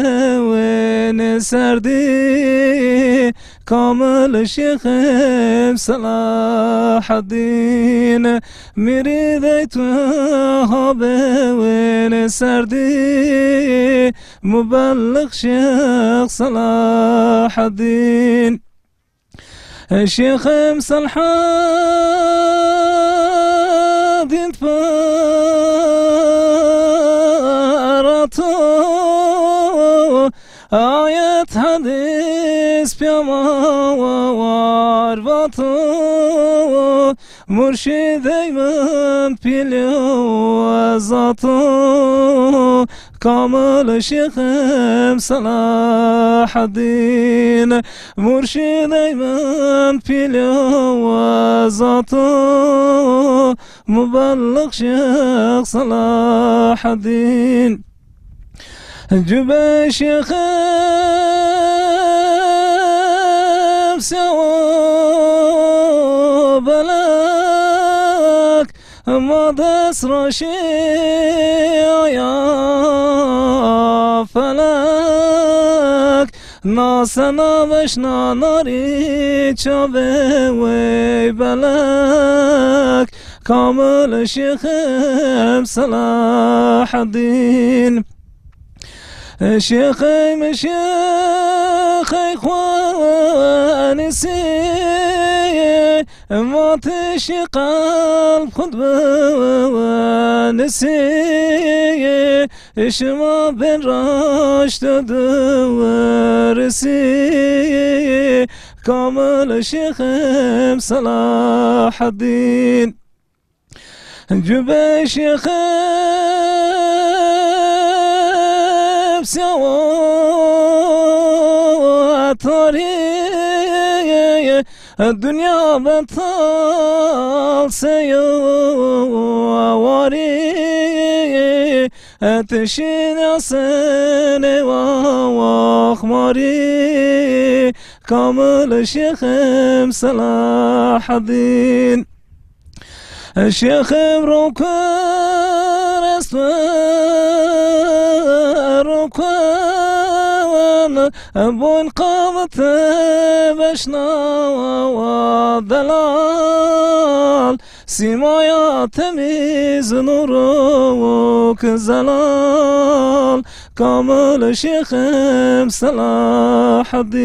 wêne serdî. Kamil Şêxim Selahaddîn, mirîdey tu habe wêne serdî. Mubelliq Şêx Selahaddîn. Şêxim Selhadîn Firato, ayet hedîs piyama war vato, murşidey min pîlê zato. Kamil Şêxim Selahaddîn, murşidey min pîlê we zato, mubelliq Şêx Selahaddîn. Cübey Şêxim sewa belek, ma dest raşî ya felek, nasena veşna narî çavê wey belek. Kamil Şêxim Selahaddîn. Şêxê min şêxê xwe nisî, vatişî qelb xwe dinisî, şima bên raşt diwirisî. Kamil Şêxim Selahaddîn. Cübê Şêxim siyawa tarî, dünya betal seyawarî. Etişîn Yasinê wa waxmarî, Kamil Şêxim Selahaddîn. Şêxim rokun est we rokun, boyn qavite beşna delal. Sîmaya temîz nûrok zelal, Kamil Şêxim Selahaddîn.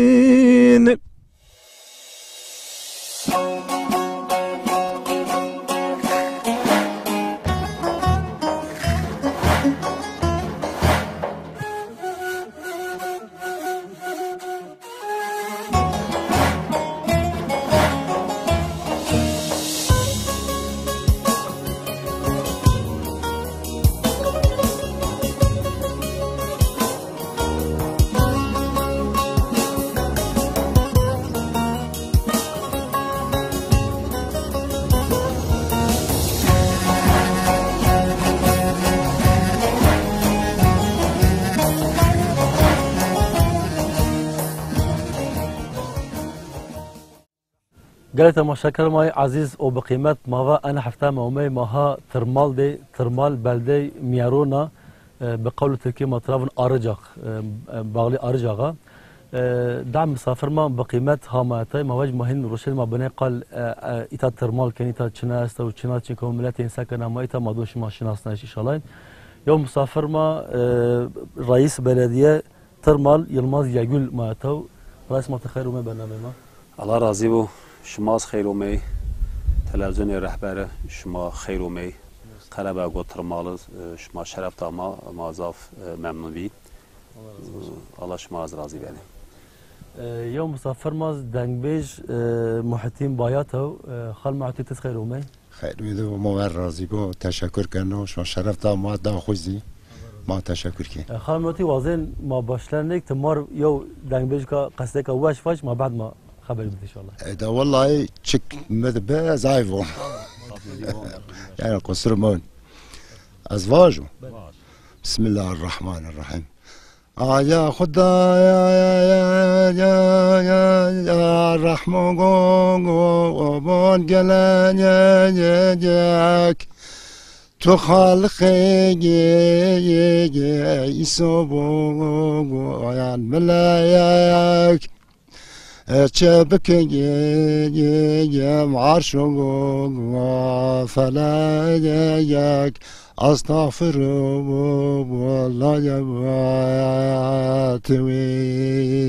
Gelek temaşeker may ezîz û bi qîmet, mava en hefte me omey maha Tirmal de, Tirmal beldey Miyarona, e, bi qewlê Tirkî ma tiravin Arıcak, e, e, bağlı Arıcak'a. E, da misafir ma bi qîmet ha ma etay, ma vec ma hin roşên ma binê qal, e, e, îta Tirmal ken, îta çina esta û çina çin ko milletê insan ken, ama îta ma do şima şinasnayiş inşallah. Yo misafir ma, e, reis belediye Tirmal Yilmaz Yegül ma eto. Reis ma te xeyr û me bernamê ma. Allah razî bo. Şima ez xeyr omey. Televizyonê Rehber şima xeyr omey. Qerebe got Tirmal, e, şima şeref da ma, ma zaf, e, memnun bî. Allah razî olsun. Allah şima ez razî bene. E, yo misafir ma dengbêj, e, Muhittin Bayat ew. E, xal Muhittin, te xeyr omey. Xeyr wî de ma ver razî bo. Teşekkür keno. Şima şeref da ma da xwizî. Ma teşekkür kê. E, xal Muhittin, wazên ma başlanek te mar yo dengbêjka qesdeka weş weş ma bad ma xeber bide inşallah. E, da wellahî çik me de be ez ayvo. Yani qusur mon. Ez vajo. Bismillahirrahmanirrahim. Aya Xwedaya, ya, ya, ya, ya, rehmo go, go, go, bon gelek, tu xaliqê, ye, ye, ye, îso bo, go, go, yan mileyek. Çe bike ye, ye, ye, arşo go, go, felek, estağfiru, bu, bu, la, ya, bu, tüvim.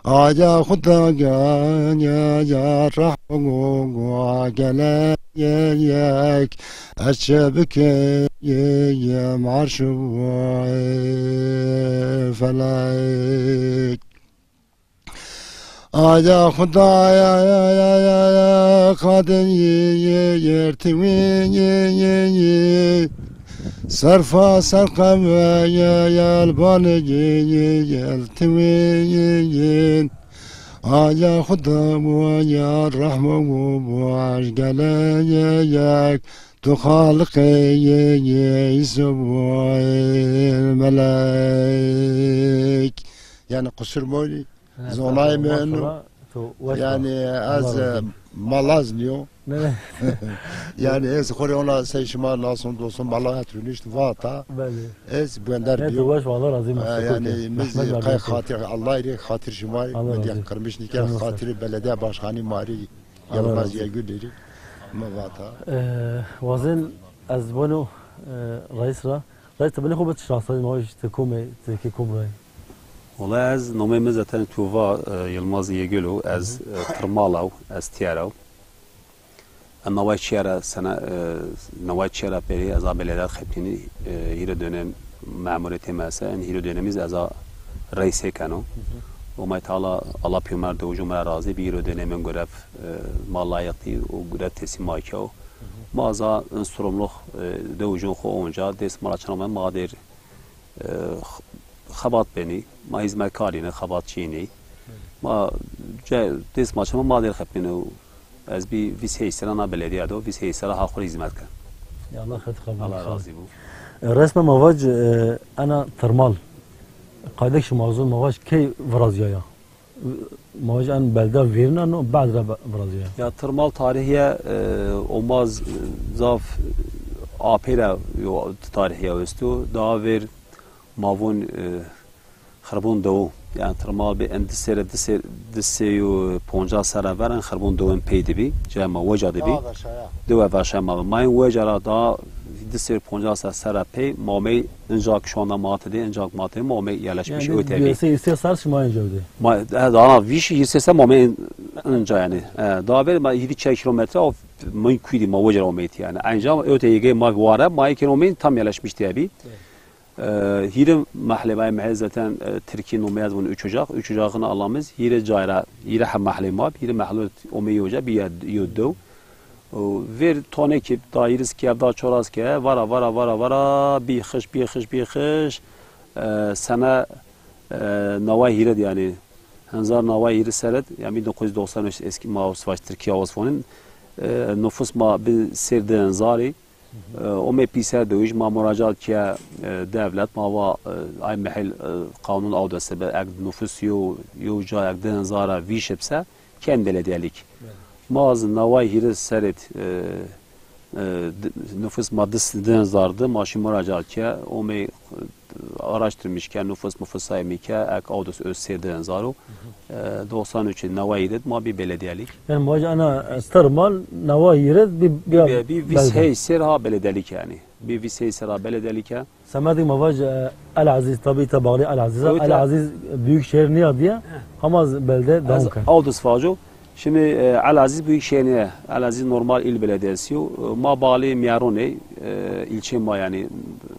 Aya Xuda, ya, ya, ya, rahmu, go, go, gelek, ye, yek. Eşe bike ye, ye, marş bu, e, felek. Aya Xudaya, ya, ya, ya, ya, Xadin ye, ye, yer tiwi ye, ye, ye. Serfa serqem ve ye, yel bane ye, ye, yel tiwi ye, ye. Aya Xuda bu, ya Rahman bu, bu aşk gele ye, yek. Tu Xaliqê yê, yê îsû bû, ê melek. Yani qusur moli, zonayê min, yani ez malaz niyo. Yani ez xorê ona sey şima nason dostum, Allah etrunişt vata. Ez bender biyo. Yani miz qay xatir, Allah rê xatir şima, min diye qırmış nike xatir belediye başkanı mari. Yılmaz Yegül dedi. Me vata. Ee, wazin ez bono, e, reis ra. Reis, te bine xo bit şahsa, ma işte kome, te ki kom ray. Wala ez nomê min zaten tu va, e, Yılmaz Yegül o, ez, e, Tırmalav, ez Tiyarav. Em navay çiyara sene, e, navay çiyara peri ez a belediye xeptini, e, hîro dönem memuriyetê mese, en hîro dönemiz ez a reisê keno. Omay Teala, Allah pêxember de ucu me razî bî, îro dêne min gurev, e, ma layiq dî û gurev teslîma ke. Ma za in sorumluluk, e, de ucun xo onca, dês mala çana me ma dêr, e, x-, xebat benî, ma hizmetkarî ne, xebatçî nî. Ma ce-, dês ma çana ma dêr xepîne û ez bî vîst heyş sera na belediye do, vîst heyş sera ha xwe hizmet ke. Ya Allah xet qebul Allah razî bû. E, resme ma vac, e, ena termal. Qaydek şima zon ma vac key viraziyaya? Ma vac en belda vêrina no bad ra viraziyaya. Ya termal tarihiye, e, omaz, e, zaf, e, apêra yo tarihiye esto. Daha vêr mavon, e, Xerbûn dew, yani termal bê en di sêre, di sê, di sê û ponca sera ver en xerbûn dew en pey dibî, cayê ma weca dibî. Dewa Verşaya. Dewa Verşaya ma. Ma yên weca ra da di sê û ponca ser sera pey, ma omey inca ki şu anda ma tê dê, inca ma tê, ma omey yerleşmiş Yani, öte bî. Sê, sê sar şima inca de. Ma, e, daha vîş yirmi sê ser ma omey inca yani. E, daha ver ma yedi çay kilometre o min kuydî ma weca omey yani. Ayrıca öte yege ma vare, ma yekên omey tam yerleşmiş diye bî. Evet. E, hîrê mehlê vay mehe zaten, e, Tirkî nomeyaz bûn üç ocak. Üç ocakın alamız hîrê cayra, hîrê hem mehlê mab, hîrê mehlê omê yoca bir yer yo dew. O, ver tone ki da hîris ki evda çoras ki, vara, vara, vara, vara, bir kış, bir kış, bir kış. E, sene, e, nava hîrê yani, henzar nava hîrê seret, yani bin dokuz yüz doksan üç eski ma Osvaç Tirkiye Osfonin. E, nüfus ma bin sêr di henzarî. E, omê pîser dewij ma muracaat kiye, e, devlet, ma va, e, ay mehil, e, kanun awdese be, ek nüfus yo, yo ca ek di henzara vîş bise, ken belediyelik. Evet. Ma az naway hîris serêt, e, e, di-, nüfus ma dis di henzar di, ma şî muracaat kiye, omê, e, araştırmış ke, nüfus mufusay mi ke, ek awdes öz sêr di henzar û, e, doksan üç naway hîret ma bir belediyelik. Yani muac ana, e, termal naway hîret bir, bir Bi, bi vîst heyş sêr ha belediyelik yani. Bi vîst heyş sêr ha belediyelik e. Semedik ma vac, e, El Aziz, tabi te bağlı El Aziz'e. Evet, El ya. Aziz büyük şehir niye diye, Heh. Hamaz belde Ez devam kar. Awdes vaco. Şimdi, e, El Aziz büyük şehir niye? El Aziz normal il belediyesi yo. E, ma bağlı Miyaronê, e, ilçe ma yani,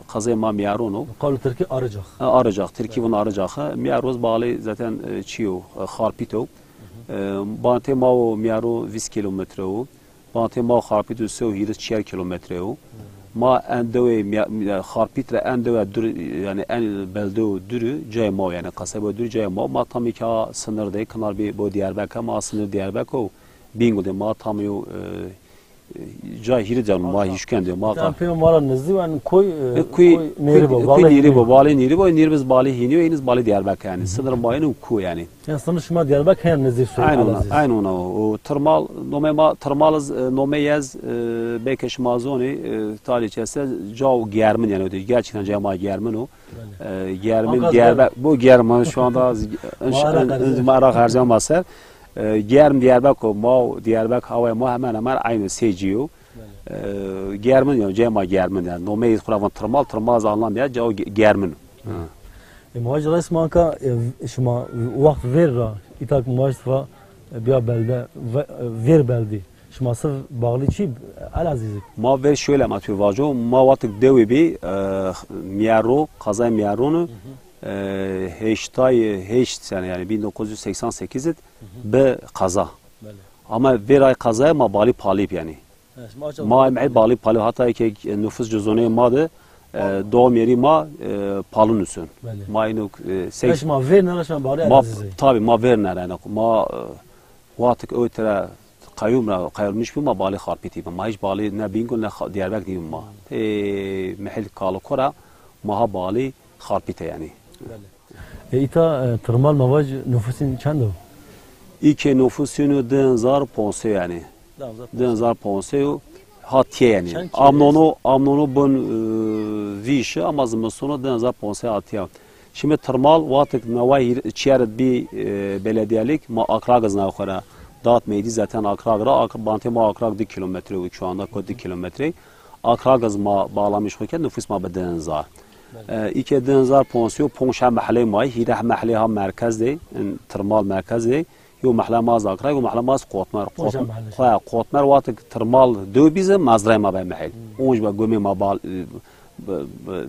kazay ma Miyarono. Kavli Tirki Arıcak. E, Arıcak, Tirki Evet. Bunun Arıcak'ı. Miyaroz bağlı zaten, e, çiyo, e, Xarpito. E, bantê ma o Miyaro vîst kilometre o. Bantê ma Xarpît û Sew hîris çiyar kilometre yo. Ma en dewê miya-, miya-, Xarpît re en dewe dur, yani en beldew duru cayê ma, yani kasebo dur cayê ma. Ma tam iki sınır de, Kınar bir bu Diyarbakır, ma sınır Diyarbakır, Bingöl'de ma tam yo, e, e, cayê hîris can ma hîşken de, ma Tam ka- pê mara nizî wen koy, e, E, kuy, koy kuy, nêrî bo, kuy valê nîrî nîrî bo, bo. Valê nîrî bo, nîrî biz balê hînî ve, hîniz balê Diyarbakır yani. Sınır ma yenu ku yani. Yani sınır şima Diyarbakır her nizî soy Aynı ona, alaziz. Aynı ona o. O tırmal, nome ma, tırmalız, e, nome yez, e, belki şima zoni, e, tarihçesi cao germin yani o diyor. Gerçekten cama germin o. E, germin Diyarbakır, bu germin şu anda az, Mara en, en, harcama ser. E, germ Diyarbakır, ma, Diyarbakır, havaya ma hemen hemen aynı seciyo. E, germin yani, cama germin yani. Nome yez kuravan tırmal, tırmal az anlam ya, cao ge-, germin. Ha. E, muhacir resmanka, e, şima waqt ver ra, itak muhacir fa, e, biya belde, ve-, e, ver beldi. Şima sıf bağlı çi, El Aziz'ik? Ma ver şöyle ma tu vaco, ma vatık dewi bi, e, Miyaro, kazay Miyaronu, e, heştay, heşt sene yani bin dokuz yüz seksen sekiz it, bi kaza. Belê. Ama ver ay kazaya ma bali palip yani. He, şima açan Ma bali em ey bali pali, hata ki nüfus cüzdanê ma de, e, Pal. Doğum yeri ma, e, Palun üstün. Belê. Ma ino, e, Ya seks- şima ver nere şima bali Ma, Elazizê. Tabi ma ver nere, yani ma, e, vatık ötüre kayyum ra, kayyum miş ma bali Xarpiti, ma hiç bali ne Bingöl ne Xa-, Diyarbakır değil ma. Te mehil kalı kora, ma ha bali Xarpite yani. Belê. E, îta, e, Tirmal Mavac nüfusin çend o? Îkê nüfusînu di hezar ponse yani. Di hezar ponse. Di hezar ponse yo hatiye yani. Çend kere? Amnono, amnono bun, e, vîşi ama zimistono di hezar ponse hatiye. Şimdi Tirmal vatik neway hîr-, çiyeret bi, e, belediyelik ma Akrag iz navxwera. Dat meydi zaten Akrag ra, Ak-, bantê ma Akrag di kilometre û şu anda ko di kilometre. Akrag iz ma bağlamış xwe ke nüfus ma bi di hezar. Belê. E, îkê di hezar ponse û ponc ha mehlê ma, hîreh mehlê ha merkez de, in Tirmal merkez de, yo mehle ma Zakra, yo mehle ma Qotmer. Ponc ha Qot-, mehle. Xwe, Qotmer vatik Tirmal dew bize, mazraya ma be mehel. Hmm. Onc be gomê ma bal, e, be, be,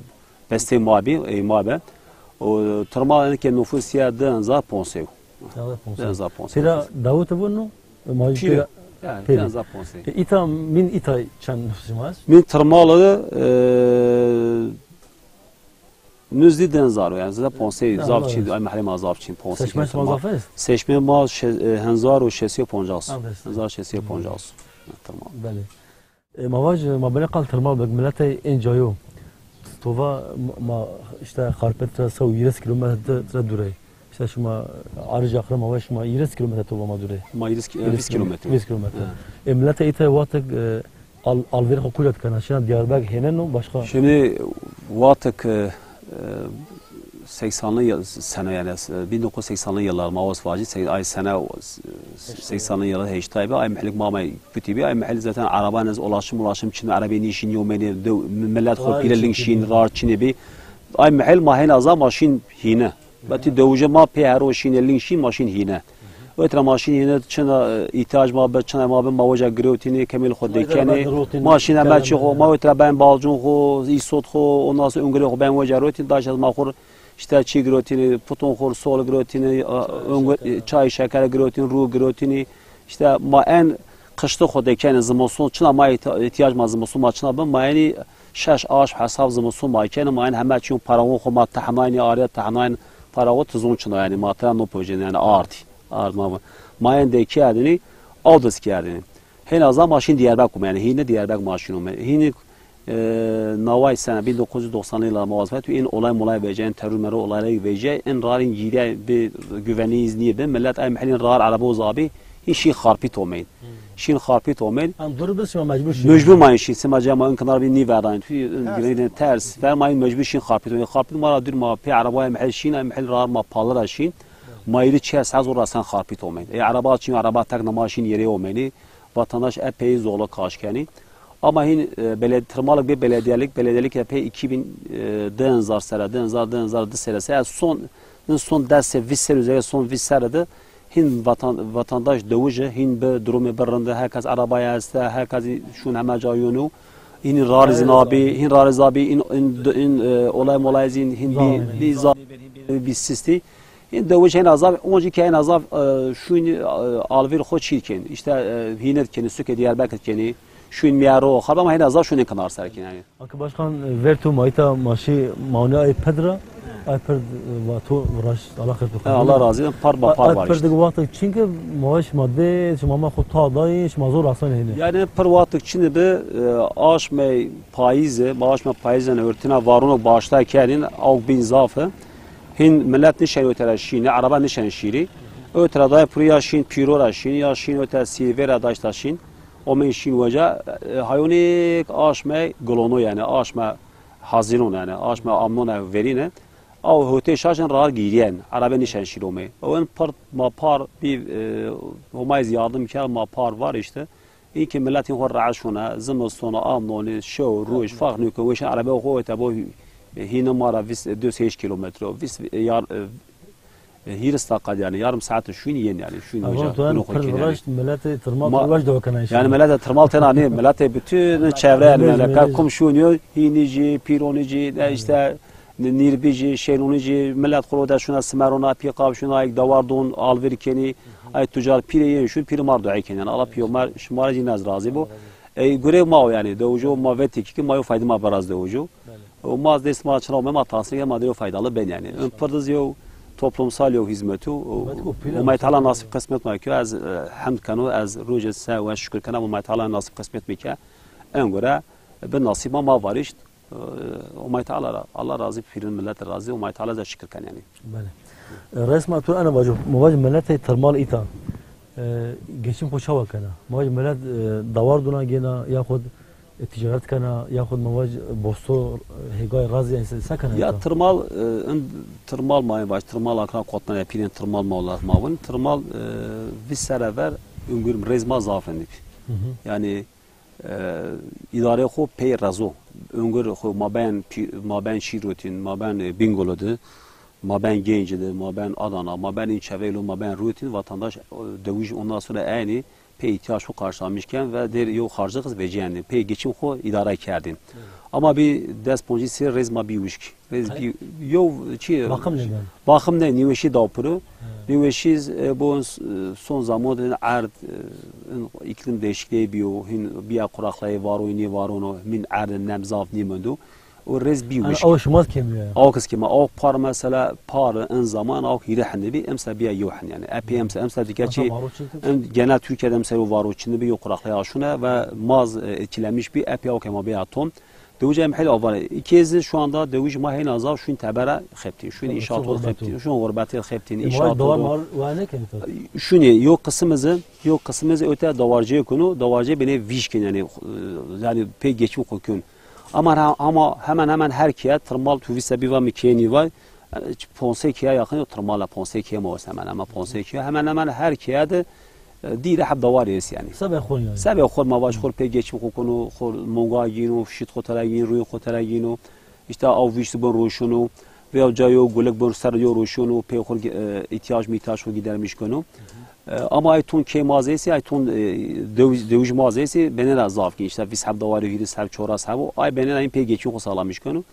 pestê ma bi, ey ma be. O Tirmal enike nüfus ya di hezar ponc sey. Di hezar ponc sey. Têra dawit bûn no? Pîre. Yani, di hezar ponc sey. E, îta, min îta çend nüfus ma est? Min Tirmal e, nüzdî di hezar, yani, zêde ponc sey, zaf çîn, ay mehlê ma zaf çîn, ponc sey. Seçme ma zaf est? Seçme ma şe-, e, hezar û şeş sey û poncas. Hezar şeş sey û poncas. Tirmal. Belê. E, ma vaj, ma belê qal Tirmal bek, miletê ên cayo. Tova ma, ma işte Xarpêt tira se û hîris kilometre tira dûr e. İşte şima arıca xira ma vaj şima hîris kilometre tova ma dûr e. Ma hîris ki-, hîris kilometre. Hîris kilometre. Ha. E, miletê îta watek, e, al-, alvêr xwe kûra dikena. Şina Diyarbek hêne no başka. Şimdi watek, e, e, seksanlı yıl, sene yani, e, bin dokuz yüz seksanlı yıllar ma waz vacî, sek-, ay sene, seksanlı yıllar heştay be, ay mehlik ma may Kutî bî, ay mehel zaten araba nez ulaşım, ulaşım çin, arabê nîşîn yomênê de millet xwe pîle ling şîn, rar çinê bî. Ay mehel ma hêna za maşîn hîne. Betî dewije ma pê hero şîne ling şîn, maşîn hîne. Wê tira maşîn hîne çina, e, îhtiyac ma be, çina ma be, ma weca girewtînê, kemêl xwe dekenê. Maşîn heme çi xwe, ma wê tira ben balcûn xwe, îsot xwe, ondan sonra ungirê xwe ben weca rotîn, daş ez ma xwe işte çî girotînê, putûn xwe, sol girotînê, e, ung-, çay şeker girotîn, rû girotînê. İşte ma en qiştî xwe dekenê zimiston, çina ma îhti-, îhtiyac ma zimiston ma çina bin, ma enî şeş aş hesab zimiston ma kenê, ma en heme çîyon paraxon xwe ma tehnayên, arê tehnayên paraxon tizon çina, yani ma tira no pojên, yani ard, ard ma, ma en dekerdinî, aw dest kerdinî. Hêna za maşîn Diyarbek û me, yani hîne Diyarbek maşîn û me. Hîne E, navay sene bin dokuz yüz doksanlı yıllar ma wazifet, en olay molay vece, en terör merör olayları vece, en rarin gire bir güvenliği izniye be. Millet ay mehelin rar araba uzabi, hiç şey harpit olmayın. Şin harpit olmayın. Em dur biz şima mecbur şin. Mecbur mayın şin, sima cema ön kenar bir ni verdan. Ters. Güvenliğin ters. Vermayın mecbur şin harpit olmayın. Harpit mara dür ma pe arabaya mehel şin, ay mehel rar ma palira şin. Ma iri çiğ saz orada sen harpit olmayın. E, araba açın, araba tek nama şin yere olmayın. Vatandaş epey zorlu karşıkenî. Ama hin, e, beled-, tırmalık bir belediyelik, belediyelik epey iki bin, e, di hezar sere, di hezar, di hezar di sere, sere son, son dest se, vîst ser üzere, son vîst sere de hin vatan-, vatandaş dewije, hin bi durumu bir rinde, herkes arabaya este, herkes şun heme cayonu, hin rariz nabi, hin rariz abi, in, in, in, e, olay molay zin, hin bi, bi, bi sisti. Ên dewij hêna zav, onjî ke hêna zav, e, şûn, e, alvîr xwe çî dikin. İşte, e, hînir dikin, sukê Diyarbekir dikin, şûn miyaro, xarba ma hêna zav şûnên kinar ser dikin yani. Akı başkan, e, ver tu mayta maşi mauni ay pedra, ay perd, e, va tu viraş, Allah xêr tu. E, Allah razı olsun, par ba par var işte. Ay perd waqt çünkü maaş madde, şima ma xwe ta dayî, şima zor asan hêne. Yani pir waqt çini bi, e, aşmey payize, ma aşmey payize ne örtüna varunok başta kerin, awk bin zafı. Hin millet nişen ötera şîne, araba nişen şîrî. Ötera dayê puru ya şîn pîro ra şîn, ya şîn öte sîvê ra daşta şîn. Omên şîn weca, e, hayonik aşme golono yani, aşme hazinon yani, aşme amnone verîne. Aw hotê şaşin rar gîriyen, arabê nişen şîromê. Ewen pir ma par bî, e, Homayî yardım kerd, ma par var işte. Î ki miletên xwe reşûne, zimistona, amnonê, şew, roj, farq nêke, weşan erebe xwe wete bo hî-, hîne ma ra vîst, duyuz hêş kilometre, vîst, yar, e, hîris deqa yani, yarım saat şûn yên yani, şûn weca, tu en pir viraşt, miletê Tirmal tu weş de kena yani. Miletê Tirmal tena ne, miletê bütün çevre yani, meleka kum şûn yo, hînî jî, pîronî jî, ne işte, Nîrbî jî, Şêlûnî jî, milet xwe rode şûna Simerona, pî qav şûna, ayek dewar don, alvir kenî, ay tucar pîrê yên şûn, pîrê mar duayê kenî. Yani, Allah pîyo mar, şima jî nez razî bo. Ey, gure ma o yani, dewijo ma ve têkî ki ma yo fayda ma beraz dewijo. O ma dest ma çira me ma tasîr ma dero faydalı ben yani. Ön pırdiz yo toplumsal yo hizmetu. O, o May Teala nasip kısmet ma ki, ez, e, hemd keno, ez roje se ve şükür kena, bu May Teala nasip kısmet mi ki. En göre, e, bi nasip ma ma varişt. Ee, Omay Teala ra, Allah razî, pîrin millet razî, Omay Teala ze şikir ken yani. Belê. Ee, resma tu ana vajo, ma vaj miletê Tirmal îta, ee, geçim xwe çawa kena? Ma vaj milet, ee, dawar duna gêna, yaxud, ee, ticaret kena, yaxud ma vaj bosto, ee, hêgay razî, yani se, se kena ya îta? Tirmal, ee, in, Tirmal ma vaj, Tirmal akra kotmene, pîrin Tirmal ma olar ma vin. Tirmal, ee, vîst sere ver, ungür rêz ma zaf indik. Hı hı. Yani, E, îdarê xwe pey rezo. Öngör xwe maben pî-, maben Şîrotîn, maben, e, Bingolo de, maben Genci de, maben Adana, maben in çeveylo, maben Rotîn, vatandaş, e, dewij ondan sonra eynî pê îhtiyaç xwe qarşılamış ken ve dêr yo xarcix veciyendin. Pê geçim xwe idare kerdin. Ama bir des poncî sê rêz ma bî wişk. Rêz bî yo çi? Bakım neden? Bakım ne? Nîweşî dawpiro. Nîweşî, e, bu, e, son zaman erd, e, iklim değişikliği biyo, hin biya kuraklayı varo, ni varono, min erd nem zaf nimendo. O rêz bî wişk. Aw şima kemiyor yani. Aw kes kema, aw par mesela par en zaman aw hîrê hende bî, emsa biya yo hen yani. Epey emsa, emsa dike çi, em genel Türkiye'de mesela o varo çinde bî yo kuraklığa şuna ve maz, e, etkilenmiş bî, epey aw kema biya ton. Dewij em hel avare. İkezi şu anda dewij ma hena zaf şun tebera xepti. Şun inşaat xepti. Şun gurbeti xepti. İnşaat. Şuni yo kısmızı, yo kısmızı öte davarcıya kunu, davarcıya bile vişkin yani, e, yani pek geçim kokun. Ama, ama hemen hemen her kiye tırmal tuvî sebi va mi kênî vay. Ponsê kiye yakın yok tırmala ponsê kiye mi hemen hemen ponsê kiye. Hemen hemen her kiye de, e, dîre heb dawarê yani. Sebê xwe yani. Sebê xwe ma baş xwe pê geçim xwe kunu, xwe monga gîno, şit xwe tera gîn, rûyê xwe tera gîno. İşte av vişti bon roşunu. Veya cayo gulek bon ser yo roşunu, pê xwe, e, ihtiyaç mi ihtiyaç xwe gidermiş kunu. E, ama ay ton kê mazêsi, ay ton, e, dewij, dewij mazêsi, benera zaf ki, işte, vîst heb dawarê, hîris heb, çoras heb, ay benera in pê geçim xwe sağlamış kunu.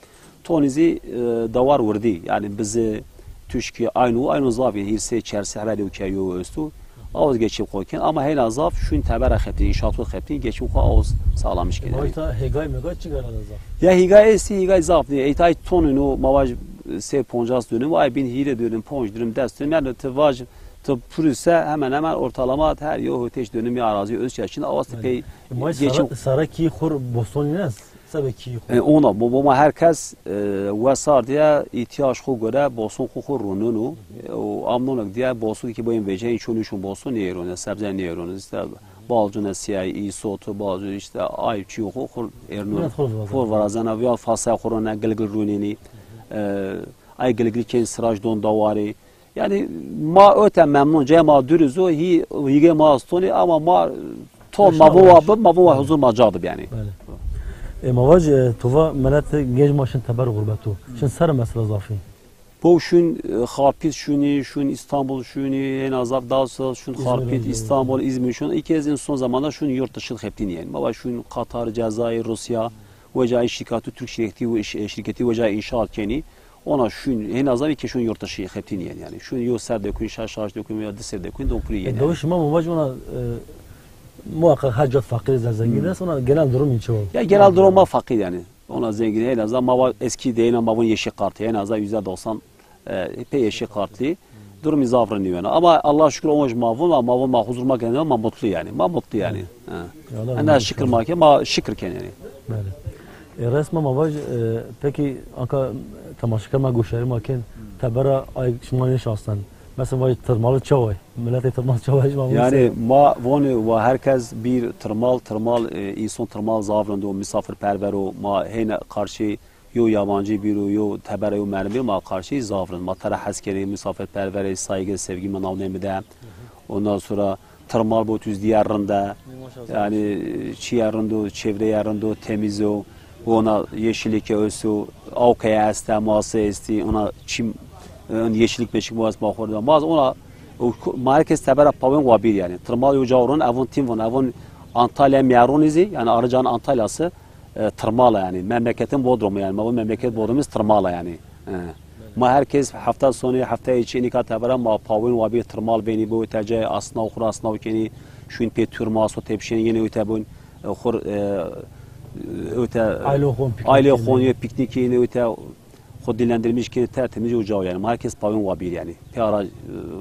Tonî zî, e, dawar wirdî, yani bizi tuşki aynı, aynı zaf, yani hîrsê, çersê, her û keyo estu. Awaz geçim xwe ken, ama heyna zaf, şun tebera xeptin, inşaat xwe xeptin, geçim xwe awaz sağlamış ken. Bayta hêgay megay çi gara zaf? Ya hîgay esti, hîgay zaf diye. Ey tay tonun o, mavaj sê poncas dönüm, ay bin hîrê dönüm, ponc dönüm, des dönüm, yani tu vaj, tu pürüse hemen hemen ortalama her yo hoteş dönüm ya arazi öz çeşin, awaz pey geçim. Sara ki xur boston ne? Sebekî xwe. E, ona, bo, bo ma her kes, e, wesar diye ihtiyaç xwe göre bosun xwe xwe runun û, e, û amnonek diye bosun ki boyun vece, çun çun bosun nêrun, sebze nêrun, işte balcun siyay, îsot, balcun işte ay çiyo xwe xwe ernun. Xwe varazena, viya fasa xwe rune, gilgil runini, e, ay gilgil ken siraj don dawari, yani ma öte memnun, cema dürüz o, hi, hige ma astoni, ama ma ton ma bu wa bib, ma bu wa huzur ma cadib yani. Belê. E, ma vaj, e, tu va millet gêj ma şin teber gurbeto. Şin ser mesela zafî. Bu şun, e, Xarpit şuni, şun İstanbul şuni, en azaf daha şun Xarpit, İstanbul, İzmir şun. İki ez en son zamanda şun yurt dışı xeptin yani. Ma va şun Katar, Cezayir, Rusya, veca şirkatı Türk şirketi ve iş-, e, şirketi veca inşaat keni. Ona şun, hena zavi ki şun yurt dışı xeptin yani. Yani şun yo ser dekun, şaş şaş dekun veya di ser dekun, don puri yani. Dawî şima muvacî ona, e, muhakkak her cat fakir ze zengin, hmm, ona genel durum çi ol? Ya genel durum ma fakir yani. Ona zengin en azından ma va eski değil ama ma vun yeşil kartı en azından yüzde doksan, e, pe yeşil kartlı. Durum zaf rindî wena. Ama Allah şükür onca ma vun, ma vun ma huzur ma genel ma mutlu yani. Ma mutlu yani. Ha. Ena şükür ma ke, ma şükür ken yani. Belê. E, resma ma vaj, e, peki anka temaşeker ma goşarî ma ken tebera ay şima nêşastan. Mesela vaj tırmalı çaway. Milletê tırmal çaway şima. Yani ma voni ve herkes bir tırmal, tırmal, e, insan tırmal zaf rind o, misafirperver o, ma hêne karşı yo yabancı bir o, yo tebera yo mermi ma karşı zaf rind. Ma tera hes keni, misafirperver, saygı, sevgi ma navne mi de. Ondan sonra tırmal bu tüz diğer rinde. Yani çiye rindo, çevreye rindo, temiz o. Ona yeşillik ösü, avkaya esta, masa esti, ona çim, e, yeşillik beşik muaz mahor da. Maz ona, o, ma herkes tebera pawen wa bir yani. Tırmal yo cavron, avon tim von, avon Antalya Miyaronizi, yani Arıcan Antalyası, e, Tırmala yani. Memleketin Bodrumu yani. Ma bu memleket Bodrumumuz Tırmala yani. E. Ma herkes hafta sonu, hafta içi nika tebera ma pawin wa bir tırmal beni bu tece asnav xura asnav keni şun pe turma so tepşen yeni öte bun, e, xur, e, öte aile xon piknik aile xon ye piknik yeni öte xo dinlendirmiş keni tertemiz ucav yani. Ma herkes pawin wa bir yani. Pe ara, e,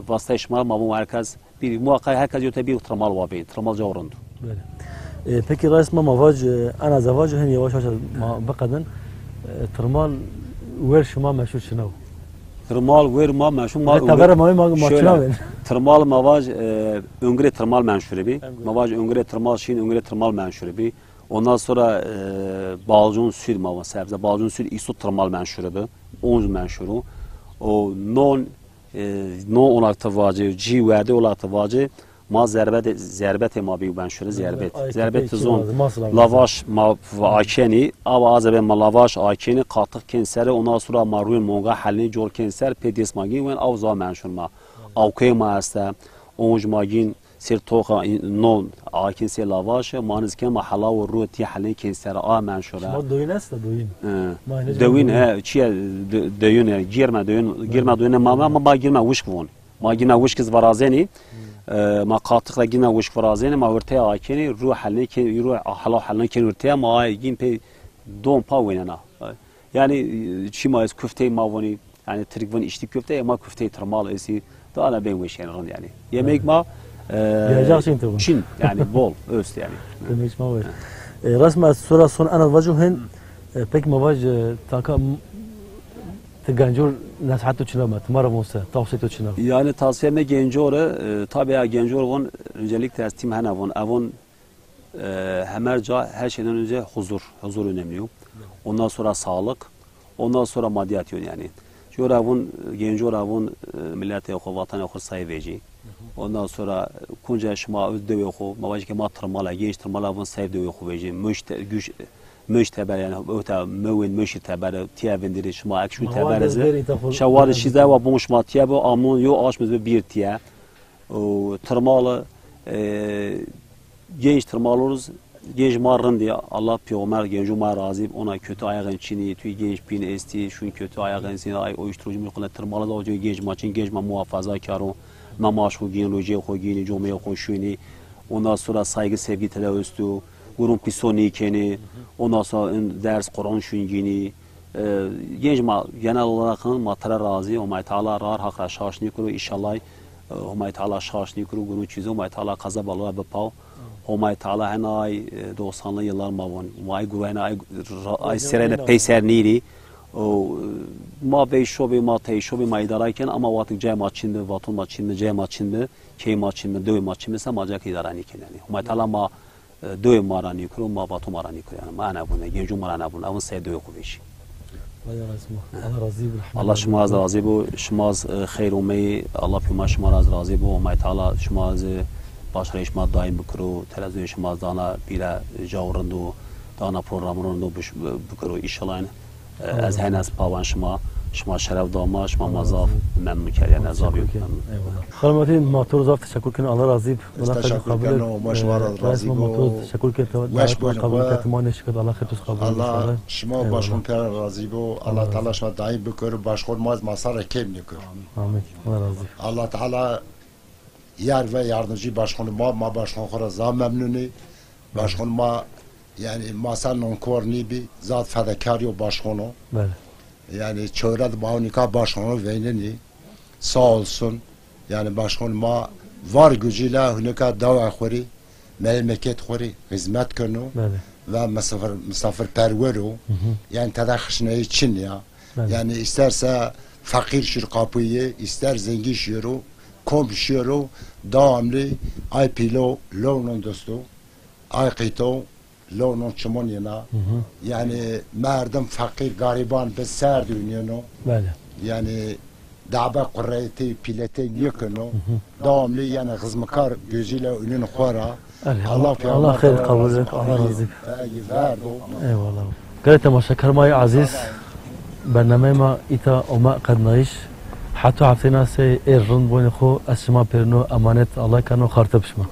vasta şima ma bu herkes bir muhakkak herkes yote bir tırmal wa beni. Tırmal cavrandu. Belê. E, peki rais ma mavac, e, ana zavac hen yavaş yavaş ma bıqedin. E, tırmal wer şima meşhur şınav. Tırmal wer ma meşhur ma. Tebere ma ma ma şöyle, şınav. Tırmal mavac, e, öngre tırmal menşuri bi. Mavac öngre tırmal şin, öngre tırmal menşuri bi. Ondan sonra, e, balcun süt mava sebze. Balcun süt isu tırmal menşuri bi. Onz menşuru. O non E, no olak te vace, cî werde olak te vace, ma zerbet, zerbetê ma bî ben şöyle zerbet. Zerbet tizon, lavaş ma akeni, ava azebe ma lavaş akeni, katık ken sere, ondan sonra ma rûyê monga helini cor ken ser, pê dês ma gin, wen av za menşun ma. Avkê ma este, onj ma gin, Sêr toxa, non, akin sê lavaş, ma niz ken ma hela û rû tî helên kên ser a menşure. Şima doyun esta doyun. He. Ma henî Dewin, he, çi ye, de-, dewin, he, girme dewin, girme dewin, ma, ma, ma, ma girme wişk von. Ma gina wişk iz virazenî, e, ma qatix de gina wişk virazenî, ma hurteye akenî, rû helnê kên, rû hela helnê kên hurteye, ma ay gin pê don pa wênena. Yani, e, çi ma ez kuftey ma vonî, yani Tirk von içli köfte, ma kuftey tırmal esi, da ana ben weşen rind yani. Yemek ma, e, Gelecek çin tabii. Çin, yani bol, öst yani. Yemek ma weş. E, resmen sura son ana vacu hin, e, pek ma vac, e, taka m-, Ti gencor nesihet tu çina me, ti me re von se, tavsiye tu çina? Yani tavsiye me gencor e, e, tabi ya gencor von, öncelikle ez tîm hene von, evon, e, hemer ca her şeyden önce huzur, huzur önemli yo. Ondan sonra sağlık, ondan sonra madiyat yon yani. Jor evon, gencor evon, e, milletê xo, vatanê xo sayı veci. Ondan sonra kunca şima öz dewê xo, ma vajike ma tırmala, genç tırmala evon sayı dewê xo veci. Müşte, güç, Moj teber yani, ota mewên moj teber, tiye vindirî şima ek şûn teber ez. Şewar şîze wa bon şima tiye bu, amnon yo aşmiz bi bir tiye. O tırmalı, e, genç tırmaloruz, genç ma rindi, Allah peygamber gencu ma razî, ona kötü ayağın çini, tüy genç pin esti, şun kötü ayağın sini, ay uyuşturucu mu kula tırmalı da hoca genç ma çin, genç ma muhafaza karo, ma maş xo gin, roje xo gin, comeye xo şuni, ondan sonra saygı sevgi tele üstü, Gurun pisonî kenî, ondan sonra in ders Kur'an şun gînî. E, genç ma genel olarak ma tere razî, Homay Teala rar hak ra şaş nîkuru, inşallah, e, Homay Teala şaş nîkuru, gurun çîzî, Homay Teala kaza baloya bipaw. Homay Teala henay, e, doksanlı yıllar ma von. Ma ay gurayna ay, ra-, ay serene peyser nîrî. O, ma vey şovê ma tey şovê ma idare ken ama vatik cay ma çin bi, vaton ma çin bi, cay ma çin bi, key ma çin bi, dewê ma çin bi, se ma cak idare nîken yani. Homay Teala ma Dewê ma ra nîkuro, ma vato ma ra nîkuro. Yani ma ene bûne, gencû ma ra nebûne. Evin sey dewê xwe vêjî. Allah razî bo. Allah şima ez razî bo. Şima ez, e, xeyr omeyî. Allah pê ma şima ra ez razî bo. Homay Teala şima ez, e, başarê şima daîm bikiro. Televizyonê şima ez dana pîre, e, caw rind û dana programê rind û biş-, bikiro. Înşallah yani. Ez hene ez pawan şima, şima şeref da ma, şima ma zaf memnun keriye, ne zaf yok memnun. Xanım Metin, ma to zaf teşekkür kin, Allah razî bo. Ez teşekkür kin, ma şima ra razî bo. Teşekkür kin, weş bo, kabul kin, ma neşikat, Allah xetus kabul. Allah şima başxon pera razî bo, Allah Teala şima daim bikir, başxon ma ez masa ra kêm nikir. Amin. Allah razî bo. Allah Teala yar ve yardımcı başxon ma, ma başxon xora zaf memnunî. Başxon ma, yani, ma ser nankor nîbî, zaf fedekar yo başxon o. Belê. Yani, çewre di ma hunika başxon o veynenî. Sağ olsun. Yani, başxon ma var gücüyle hunika dawa xorî, memleket xorî hizmet keno. Belê. Ve misafir, misafirperwer o. Hı hı. Yani, teda xişneyî çin ya. Belê. Yani, isterse fakir şir kapıyı, ister zengin şiro, kom şiro, devamlı ay pîlo, lewnon dosto. Ay qîto, lewnon çimon yena. Hı hı. Yani merdim feqîr, gariban bi ser dönüyeno. Belê. Yani dabe qureyetê, pîletê niyekeno. Hı hı. Devamlı yani xizmekar gözüyle önün xora. Elhamdülillah. Allah peygamber Allah xeyr kabul et. Allah razî bo. Eyvallah. Gelê temaşekarmayê ezîz, bernameyê ma îta ome qednayîş. Heta hefteyê nasê ê rind boynê xo, ez şima pêrino emanet Allah kano xarte bi şima.